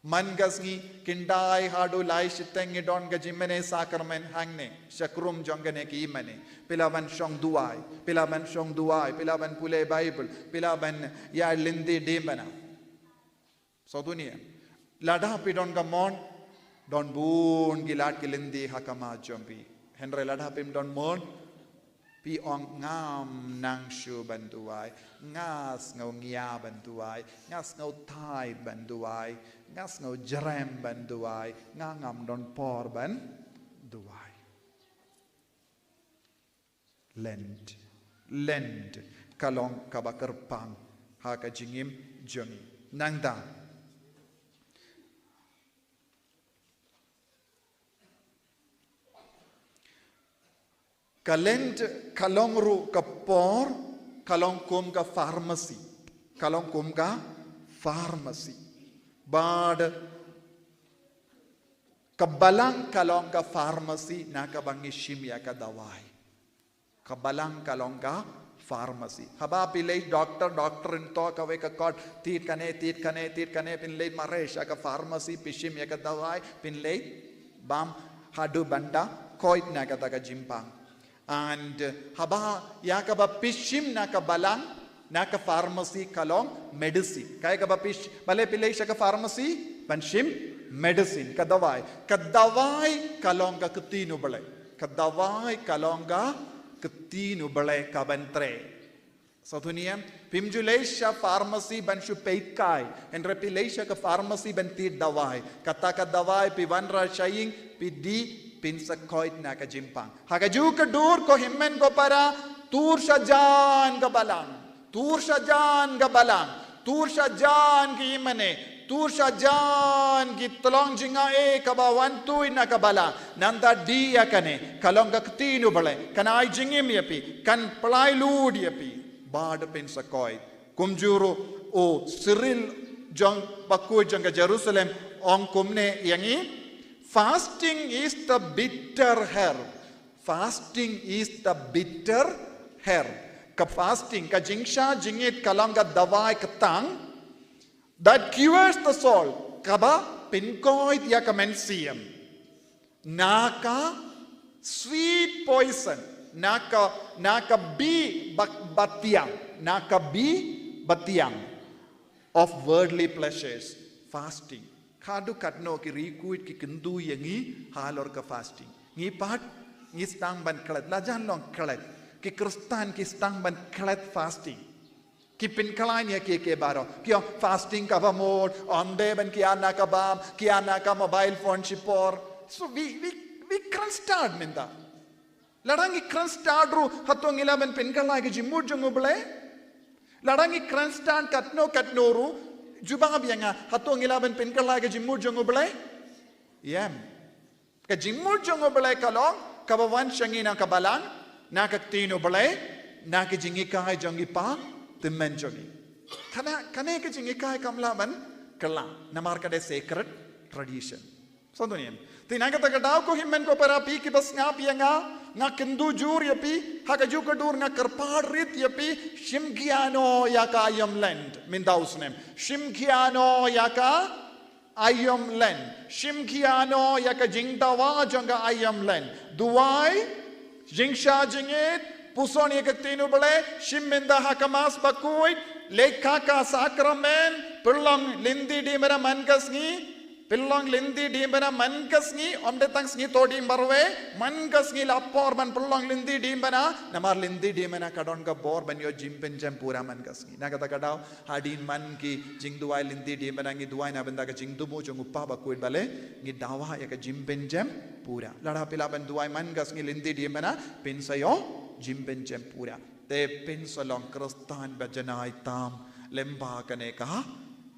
Man ka sngi, khyndai haduh lai shiteng ngi don ka jingmane sakramen hangne, sha ka rum jong kane ka jingmane. Phi lah ban shong duwai, phi lah ban shong duwai, phi lah ban pule Baibl, phi lah ban ïaid lynti dieng bana. Sngewthuh ne em? Lada phi don ka mon, don bun ki lad ki lynti ha khmat jong phi. Hynrei lada phim don mon, phi ong ngam nang shuh ban duwai, nga sngew ngiah ban duwai, nga sngew tight ban duwai, nga sngew jrem ban duwai, nga ngam don por ban duwai. Lent. Lent ka long kaba kyrpang ha ka jingim jong ngi. Nangta, ka Lent ka long ruh ka por, ka long kum ka pharmacy. Ka long kum ka pharmacy. Bad ka Balang ka long ka pharmacy na kaba ngi shim ïa ka dawai. Ka Balang ka long ka pharmacy. Haba phi leit doctor, doctor yn thoh kawei ka kot, thied kane, thied kane, thied kane, phin leit mareh sha ka pharmacy, phi shim ïa ka dawai, phin leit bam haduh ban da koit na kata ka jingpang. And, uh, haba ïa kaba phi shim na ka Balang, na ka pharmacy ka long medicine. Kaei kaba phi sh-, balei phi leit sha ka pharmacy? Ban shim medicine, ka dawai. Ka dawai ka long ka ktien u Blei. Ka dawai ka long ka ktien u Blei kaban trei. Sngewthuh ne em? Phim ju leit sha pharmacy ban shu peit kai. Hynrei phi leit sha ka pharmacy ban thied dawai. Kata ka dawai phi wanrah sha ïing, phi dih, phin sa koit na ka jingpang. Ha kajuh ka dur ko hynmen ko para, tur shajan ka Balang. Tur shajan ka Balang. Tur shajan ki jingmane. Tur shajan ki tyllong jingaiei kaba wan tuid na ka Balang. Nangta dih ïa kane. Ka long ka ktien u Blei. Kan ai jingim ïa phi. Kan pynlait lut ïa phi. Bad phin sa koit. Kumjuh ruh u Cyril jong bakhuid jong ka Jerusalem ong kumne ïa ngi, "Fasting is the bitter herb. Fasting is the bitter herb." Ka fasting, ka jingshah jingit ka long ka dawai ktang, that cures the soul, kaba pynkoit ïa ka mynsiem. Na ka sweet poison, na ka, na ka bih ba-, batiang, na ka bih batiang of worldly pleasures, fasting. Khadduh katno ki riewkhuid ki kyntu ïa ngi halor ka fasting. Ngi pat, ngi sdang ban klet, la jan long klet. Ki Khristan ki sdang ban klet fasting. Ki pynkhlaiñ ïa kiei kiei baroh. Ki ong fasting kaba mut, ym dei ban kiar na ka bam, kiar na ka mobile phone shipor. So we, we, we kren stad mynta. Lada ngi kren stad ruh, hato ngi lah ban pynkhlaiñ ka jingmut jong u Blei? Lada ngi kren stad katno katno ruh, jubab ïa nga, hato ngi lah ban pynkhlaiñ ka jingmut jong u Blei? Ïa em. Ka jingmut jong u Blei ka long kaba wan sha ngi na ka Balang, na ka ktien u Blei, na ka jinghikai jong i pa tymmen jong i. Kane, kane ka jinghikai kam lah ban kylla namar ka dei sacred tradition. Sngewthuh ne em? Te na kata ka daw ko hynmen ko para phi kiba sngap ïa nga, nga kynduh jur ïa phi, ha kajuh ka dur nga kyrpad rit ïa phi, shim khia noh ïa ka aïom lent mynta u snem. Shim khia noh ïa ka aïom lent. Shim khia noh ïa ka jingdawa jong ka aïom lent. Duwai, jingshah jingit, puson ïa ka ktien u Blei, shim mynta ha ka Mass bakhuid, leit ha ka sakramen, pynlong lynti dien bynta man ka sngi, pynlong lynti dien bynta man ka sngi, ym dei tang sngi to dien marwei, man ka sngi la por ban pynlong lynti dien bynta, namar lynti dien bynta ka don ka bor ban ïoh jingpynjem pura man ka sngi. Na kata ka daw, hadien man ki jingduwai lynti dien bynta ngi duwai na bynta ka jingthmu jong u Pa bakhuid balei, ngi dawa ïa ka jingpynjem pura. Lada phi lah ban duwai man ka sngi lynti dien bynta, phin sa ïoh jingpynjem pura. Te phin sa long Khristan ba janai tam lyngba kane ka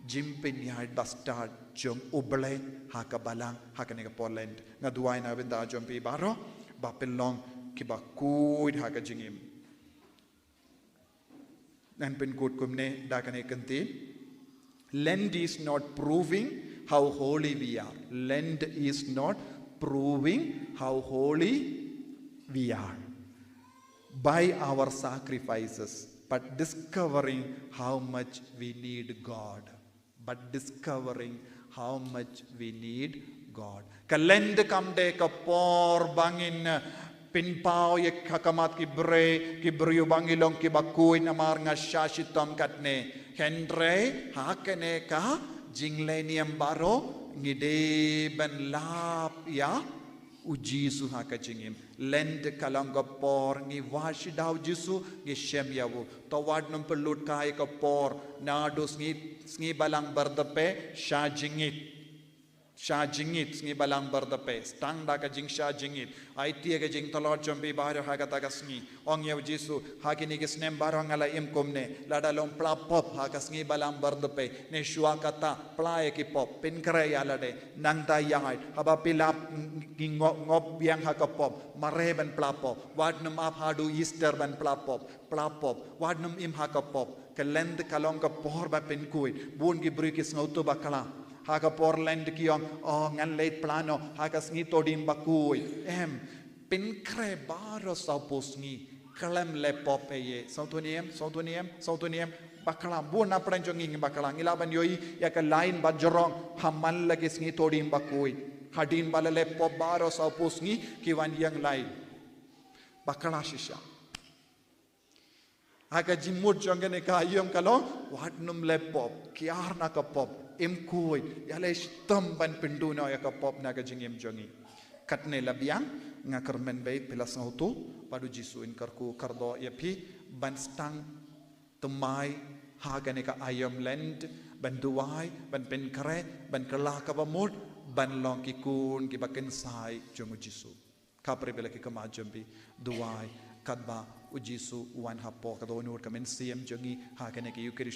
jingpynïaid bastad jong u Blei ha ka balang ha kane ka por lent. Nga duwai na bynta jong phi baroh ba phin long kiba khuid ha ka jingim. Ngan pynkut kumne da kane ka ktien. Lent is not proving how holy we are. Lent is not proving how holy we are by our sacrifices, but discovering how much we need God. But discovering how much we need God. Ka lent kam dei ka por ba ngin, eh, pynpaw ïa ka khmat ki briew, ki briew ba ngi long kiba khuid namar nga shah shitom katne. Hynrei ha kane ka jinglehniam baroh ngi dei ban lap ïa u Jisu ha ka jingim. Lent ka long ka por ngi wad sha u Jisu, ngi shem ïa u. To wat nym pynlut kai ka por naduh sngi, sngi Balang Bardep, shah jingit. Shah jingit sngi Balang Bardep. Sdang da ka jingshah jingit. Aiti ïa ka jingtlot jong phi baroh ha kata ka sngi. Ong ïa u Jisu, ha kine ki snem baroh nga la im kumne, lada long phla pop ha ka sngi Balang Bardep, ne shuwa kata phla ïa ki pop, pynkhreh ïa lade, nangta ïaid, haba phi lap ngi ngop, ngop biang ha ka pop, mareh ban phla pop, wat nym ap haduh Easter ban phla pop, phla pop, wat nym im ha ka pop, ka lent ka long ka por ba pynkhuid, bun ki briew ki sngewthuh bakla, ha ka por lent ki ong, oh, ngan leit phla noh, ha ka sngi to dien bakhuid, em, pynkhreh baroh saw phew sngi, khlem leh pop ei ei. Sngewthuh ne em, sngewthuh ne em, sngewthuh ne em. Bakla, bun na pdeng jong ngi ngi bakla. Ngi lah ban ïohi ïa ka lain ba jrong ha man la ki sngi to dien bakhuid. Hadien ba la leh pop baroh saw phew sngi ki wan ïeng lain. Bakla shisha. Ha ka jingmut jong kane ka aïom ka long, wat nym leh pop, kiar na ka pop, im khuid, ïaleh shitom ban pynduh noh ïa ka pop na ka jingim jong ngi. Katne la biang, nga kyrmen ba phi la sngewthuh, bad u Jisu un kyrkhu kyrdoh ïa phi, ban sdang thymmai ha kane ka aïom lent, ban duwai, ban pynkhreh, ban kylla kaba mut, ban long ki khun kiba kynsai jong u Jisu. Ka pyrshah bad la ki khmat jong phi, duwai, katba u Jisu u wan hapoh, katba u nud ka mynsiem jong ngi, ha kane ka Eucharist.